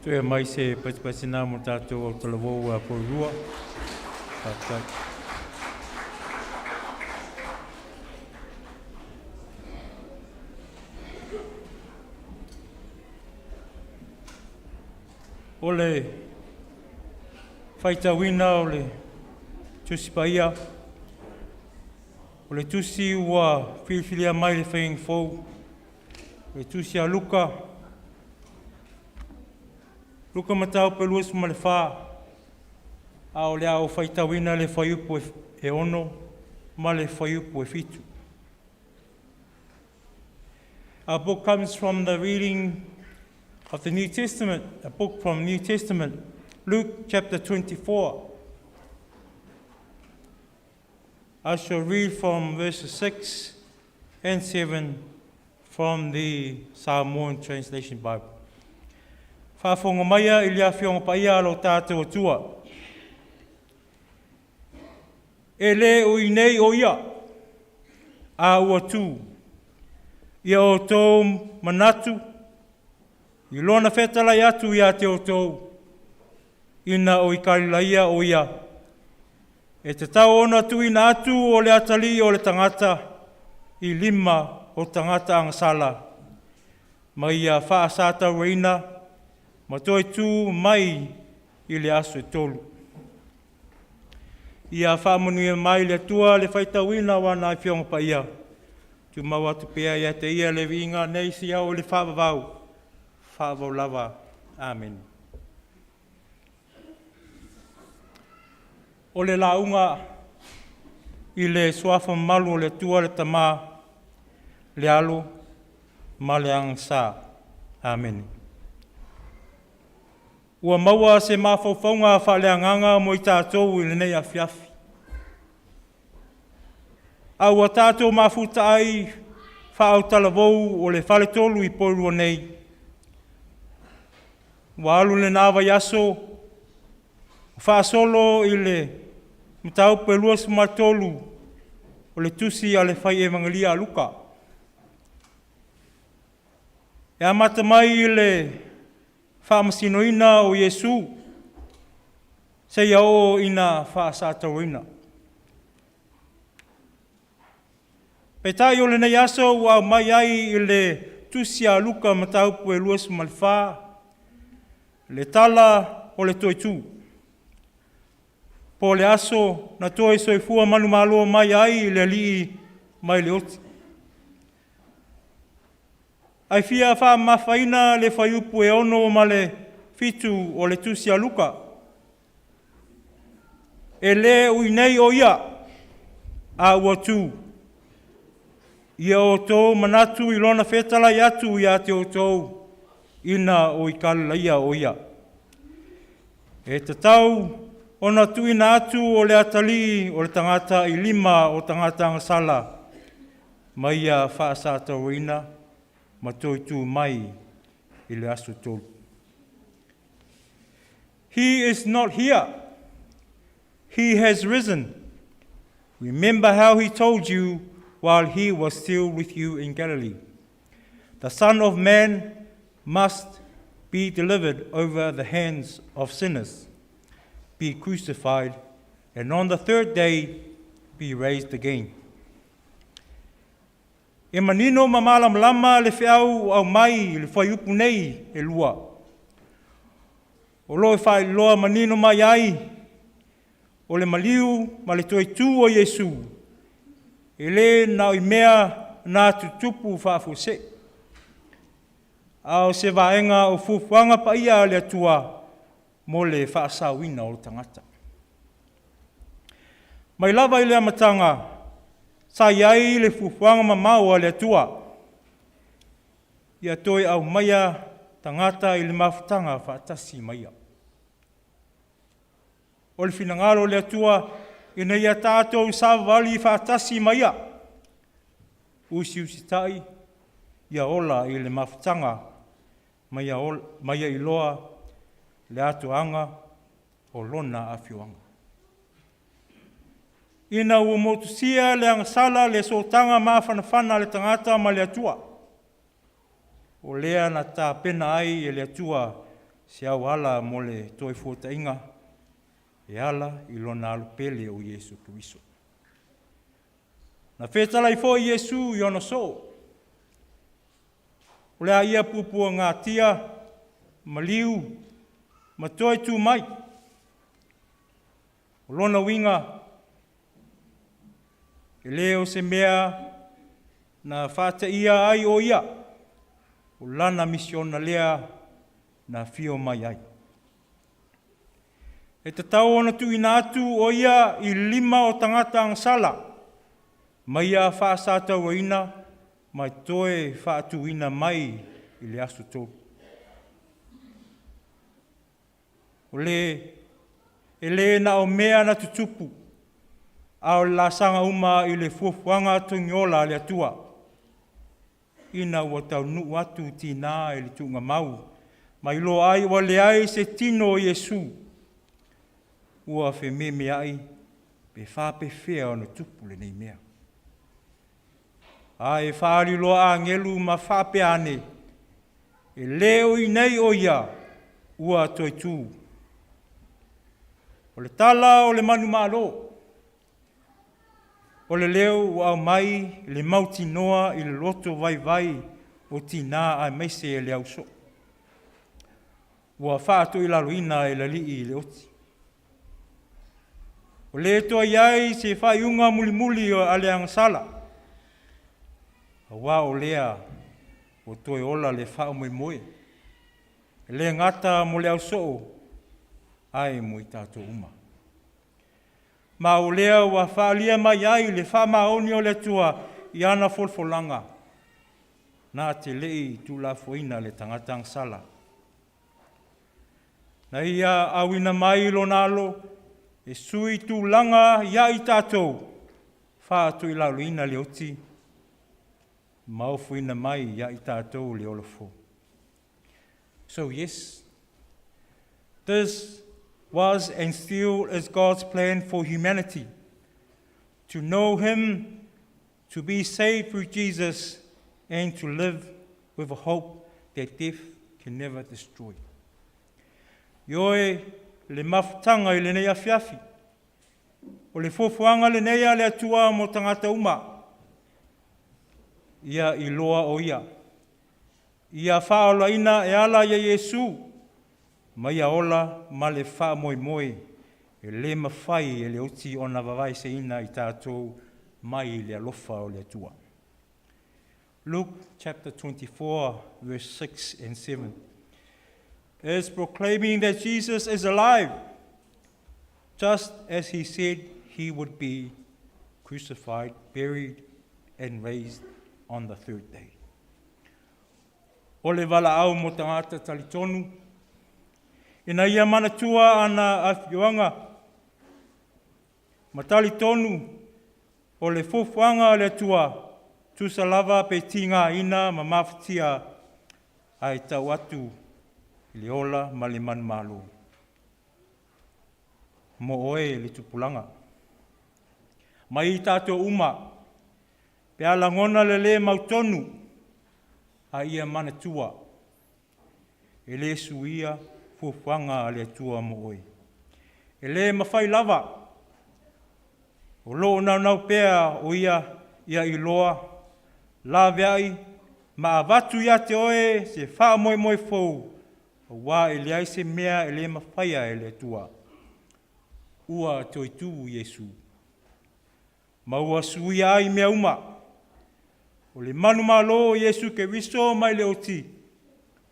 Toe aumai se pasipasina mo tatou autalavou a Porirua. Faafetai. O le faitauina o le Tusi Paia, o le Tusi ua filifilia mai le Faiga Fou, le Tusi a Luka, Luka mataupu e 24, a o le a ou faitauina le fuaiupu e 6 ma le fuaiupu e 7. Our book comes from the reading of the New Testament, a book from New Testament, Luke chapter 24. I shall read from verses 6 and 7 from the Samoan Translation Bible. Faafofoga maia i le Afioga Paia a lo tatou Atua. E le o i nei o ia, a ua tu. Ia outou manatu i lona fetalai atu ia te outou, ina o i Kalilaia o ia, e tatau ona tuuina atu o le atalii o le tagata i lima o tagata agasala, ma ia faasatauaina ma toe tu mai i le aso e tolu. Ia faamanuia mai le Atua le faitauina o ana Afioga Paia, tumau atu pea ia te Ia le viiga nei seia oo i le faavavau, faavavau lava. Amene. O le lauga i le suafa mamalu o le Atua le Tama, le Alo ma le Agaga Sa. Amene. Ua maua se mafaufauga faaleagaga mo i tatou i lenei afiafi. A ua tatou mafuta ai faautalavou o le faletolu i Porirua nei, ua alu lena vaiaso o faasolo i le mataupu e 23 o le tusi a le fai Evagelia a Luka. E amata mai i le faamasinoina o Iesu seia oo ina faasatauaina. Peitai o lenei aso ua aumai ai i le tusi a Luka mataupu e 24, le tala o le toe tu, po o le aso na toe soifua manumalo mai ai le Alii mai le oti. Ae fia faamamafaina le fuaiupu e 6 ma le 7 o le tusi a Luka. E le ui nei o ia, a ua tu. Ia outou manatu i lona fetalai atu ia te outou ina o i Kalilaia o ia. E tatau ona tuuina atu o le atalii o le tagata i lima o tagata agasala ma ia faasatauaina ma toe tu mai i le aso tolu. He is not here. He has risen. Remember how he told you while he was still with you in Galilee. The Son of Man must be delivered over the hands of sinners, be crucified, and on the third day be raised again. E manino ma malamalama le feau ua aumai i le fuaiupu nei e lua. O lo o faailoa manino mai ai o le maliu ma le toe tu o Iesu, e le na o i mea na tutupu faafuasei, a o se vaega o fuafuaga paia a le Atua mo le faasaoina o le tagata. Mai lava i le amataga, sa i ai le fuafuaga mamao a le Atua, ia toe aumaia tagata i le mafutaga faatasi ma Ia. O le finagalo o le Atua ina ia tatou savavali faatasi ma Ia, usiusitai ia ola i le mafutaga ma ia iloa le atoaga o Lona afioaga. Ina ua motusia le agasala le sootaga mafanafana a le tagata ma le Atua, o lea na tapena ai e le Atua se auala mo le toefuataiga e ala i Lona Alo pele o Iesu Keriso. Na fetalai foi Iesu i ona soo, o le a ia puapuagatia, maliu ma toe tu mai. O lona uiga, e le o se mea na faateia ai o ia, o lana misiona lea na afio mai ai. E tatau ona tuuina atu o ia i lima o tagata agasala, ma ia faasatauaina ma toe faatuina mai i le aso tolu. O le e le na o mea na tutupu, a o le laasaga uma i le fuafuaga togiola a le Atua, ina ua taunuu atu tiga i le tuugamau, ma iloa ai ua leai se tino o Iesu, ua fememeai pe faapefea ona tupu lenei mea. A e faaali loa agelu ma faapea ane, e le o i inei o ia, ua toe tu. O le tala o le manumalo, o le leo ua aumai le mautinoa i le loto vaivai o tina aemaise le ausoo. Ua faatoilaloina e le Alii i le oti. Ua le toe i ai se faaiuga mulimuli a le agasala, aua o lea ua toe ola le faamoemoe, e le gata mo le ausoo, ae mo i tatou uma. Ma o lea ua faaalia mai ai le faamaoni o le Atua i ana folafolaga, na te le i tuulafoaiina le tagata agasala. Na ia auina mai Lona Alo e sui tulaga ia i tatou, faatoilaloina le oti ma ofoina mai ia i tatou le ola fou. So yes, this was and still is God's plan for humanity, to know Him, to be saved through Jesus, and to live with a hope that death can never destroy. Ioe, le mafutaga i lenei afiafi, o le fuafuaga lenei a le Atua mo tagata uma, ia iloa o Ia, ia faaolaina e ala ia Iesu, ma ia ola ma le faamoemoe e le mafai e le oti ona vavaeseina i tatou mai le alofa o le Atua. Luke chapter 24, verse 6 and 7 is proclaiming that Jesus is alive, just as he said he would be crucified, buried, and raised on the third day. O le valaau mo tagata talitonu, ina ia manatua ana afioaga, ma talitonu o le fuafuaga a le Atua, tusa lava pe tigaina ma mafatia, ae tau atu i le ola ma le manumalo. Mo oe le tupulaga. Mai i tatou uma, pe a lagona le lē mautonu, a ia manatua, e le suia fuafuaga a le Atua mo oe. E le mafai lava, o lo o naunau pea o ia ia iloa, laveai ma avatu ia te oe se faamoemoe fou, aua e leai se mea e le mafaia e le Atua. Ua toe tu Iesu, ma ua suia ai mea uma. O le manumalo o Iesu Keriso mai le oti,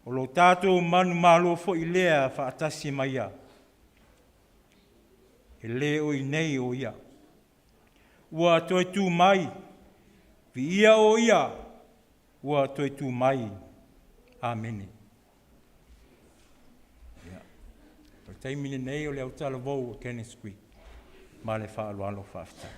o lo tatou manumalo foi lea faatasi ma ia. E le o i inei o ia. Ua toe tu mai, viia o ia, ua toe tu mai. Amene. Ia. O le taimi lenei o le autalavou o Kenneth Squeak. Ma le faaaloalo faafetai.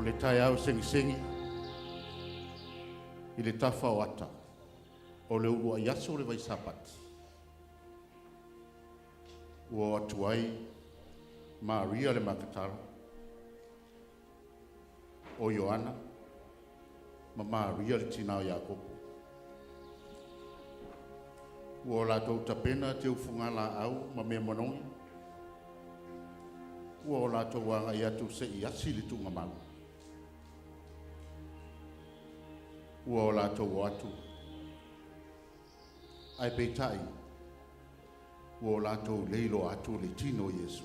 O le taeao segisegi i le tafa o ata, o le uluai aso o le Vaisapati, ua o atu ai Maria le Makatala, o Ioana, ma Maria le tina o Iakopo. Ua o latou tapena teufagalaau ma mea manogi, ua o latou agai atu se'i asi le tuugamau. Ua o latou o atu, ae peitai, ua o latou le iloa atu le tino o Iesu.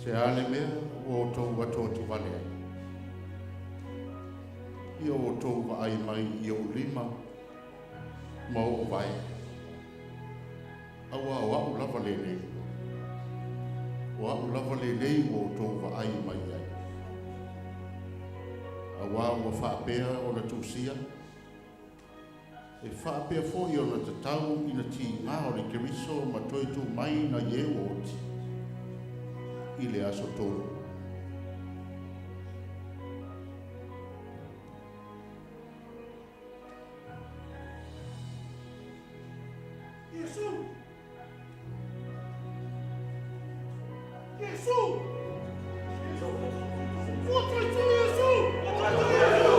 Se a le mea ua outou atuatuvale ai? Ia outou vaai mai i ou lima ma ou vae, auā o a'u lava lenei. O a'u lava lenei ua outou vaai mai ai. Auā ua faapea ona tusia, E faapea foi ona tatau ina tiga o le Keriso ma toe tu mai nai e ua oti i le aso tolu. Iesu! Iesu! Ua toe tu Iesu! Ua toe tu Iesu!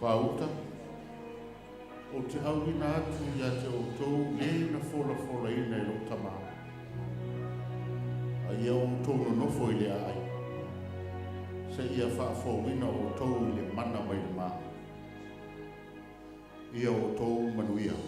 Papauta, ou te auina atu ia te outou le na folafolaina e lou Tamā, a ia outou nonofo i le aai, seia faafouina outou i le mana mai le ma. Ia outou manuia.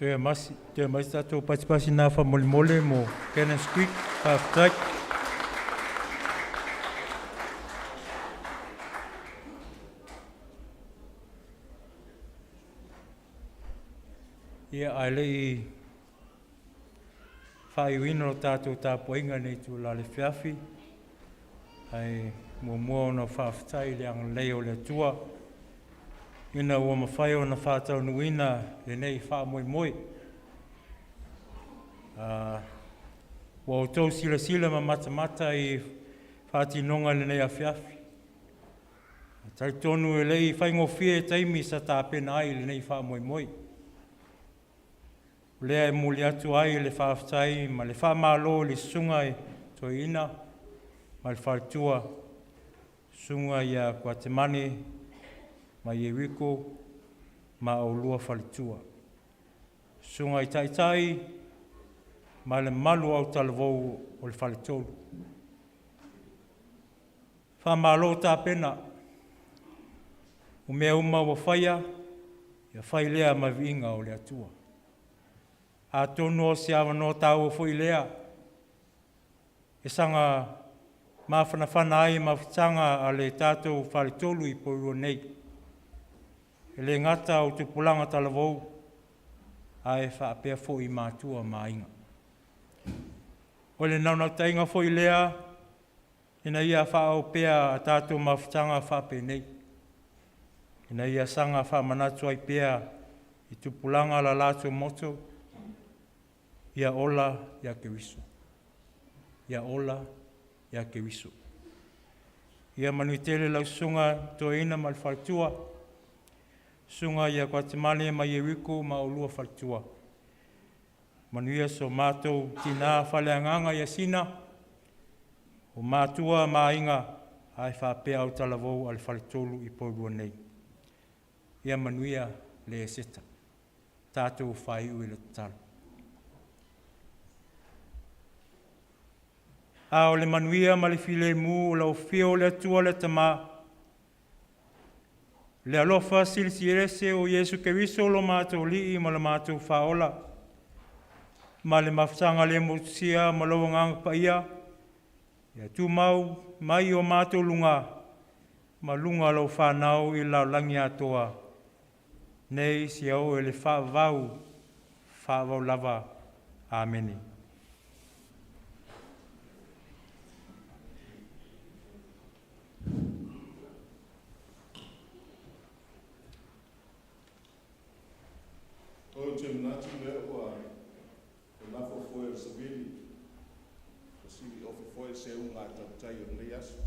Toe masi, toe mai se tatou pasipasi na faamolemole mo Cannons Creek. Faafetai. Ia, ae le i faaiuina lo tatou tapuaiga i lenei itula i le afiafi, ae muamua ona faafetai i le agalelei o le Atua ina ua mafai ona faataunuuina lenei faamoemoe. Ua outou silasila ma matamata i faatinoga i lenei afiafi. E talitonu e le i faigofie taimi sa tapena ai lenei faamoemoe. O lea e momoli atu ai le faafetai ma le faamalo i le susuga i Toeaina ma le faletua, susuga ia Kuatimane ma Ieriko ma oulua faletua. Susuga i Taitai ma le mamalu o autalavou o le faletolu. Faamalo tapena, o mea uma ua faia, ia fai lea ma viiga o le Atua. Atonu o se avanoa taua foi lea e saga mafanafana ai mafutaga a le tatou faletolu i Porirua nei. E le gata o tupulaga talavou, ae faapea foi matua ma aiga. O le naunautaiga foi lea ina ia faaauau pea a tatou mafutaga faapenei, ina ia saga faamanatu ai pea i tupulaga la latou moto, ia ola ia Keriso. Ia ola ia Keriso. Ia manuia tele lau susuga Toeaina ma le faletua, susuga ia Kuatimane ma Ieriko ma oulua faletua. Manuia so matou tina faaleagaga ia Sina, o matua ma aiga, ae faapea autalavou a le faletolu i Porirua nei. Ia manuia le Eseta. Tatou faaiu i le tatalo. A o le manuia ma le filemu o lau Afio o le Atua le Tama, le alofa silisiliese o Iesu Keriso lo matou Alii ma lo matou Faaola, ma le mafutaga le motusia ma lou Agaga Paia, ia tumau mai o matou luga ma luga o lau fanau i le lalolagi atoa, nei seia oo i le faavavau, faavavau lava. Amene. Ou te manatu lea ua lafo foi o le savili, ua siliofi foi le seuga a tautai o lenei aso.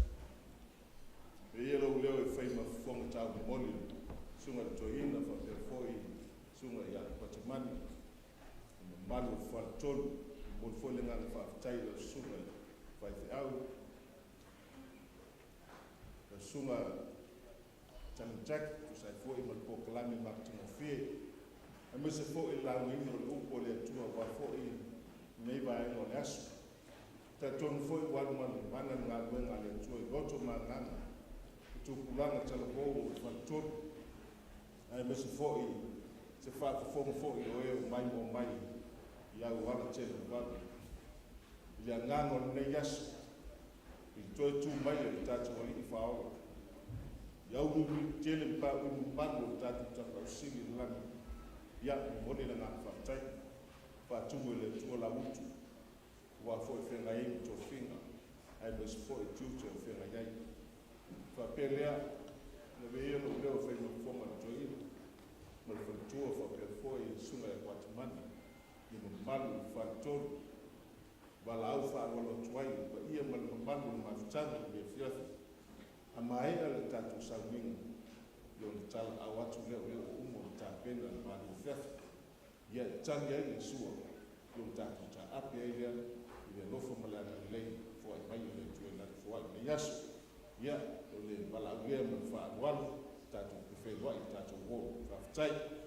E ia lou leo e fai ma fofoga taumolimoli i le susuga i le Toeaina faapea foi le susuga ia Patamani, le mamalu o le Faletolu. E momoli foi le agaga faafetai i lau susuga i le faifeau, lau susuga Tanu Jack, tusa ai foi ma le polokalame matagofie, aemaise foi le laugaina o le upu a le Atua aua foi lenei vaega o le aso. E talitonu foi ua alu mana le galuega a le Atua i loto ma agaga i tupulaga talavou o le Faletolu, aemaise foi se faafofoga foi o e o maimoa mai i au ala televavave. I le agaga o lenei aso, i le toe tu mai o le tatou Alii Faaola, i auiliili tele ma paui mamalu o le tatou Tapaau Sili i le lagi, ia, momoli le agaga faafetai, faatumu e le Atua lau utu, aua foi feagai ai ma tofiga, aemaise foi tiute o feagai ai. Faapea lea, na avea ia lou leo e fai ma fofoga o le toeaina ma le faletua faapea foi le susuga ia Kuatimane, le mamalu i le Faletolu, valaau faaaloalo atu ai i le paia ma le mamalu o le mafutaga i lenei afiafi. A maea le tatou sauniga, ia ona talaau atu lea o lea ua uma ona tapena le malu afiafi. Ia e tali ai le sua, ia ona tatou taape ai lea i le alofa ma le agalelei foai mai o le Atua i lana foai i lenei aso. Ia, o le valaau lea ma le faaaloalo, tatou feiloai i le tatou uo. Faafetai.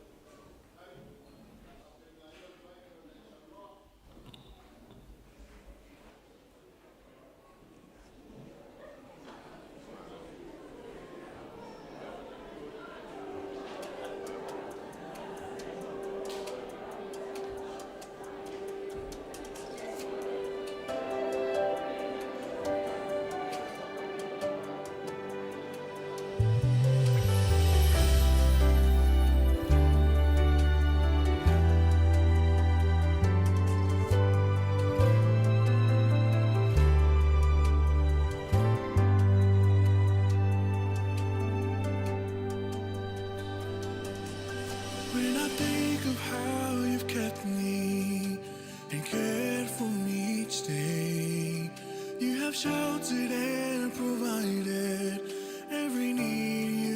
have sheltered and provided every need.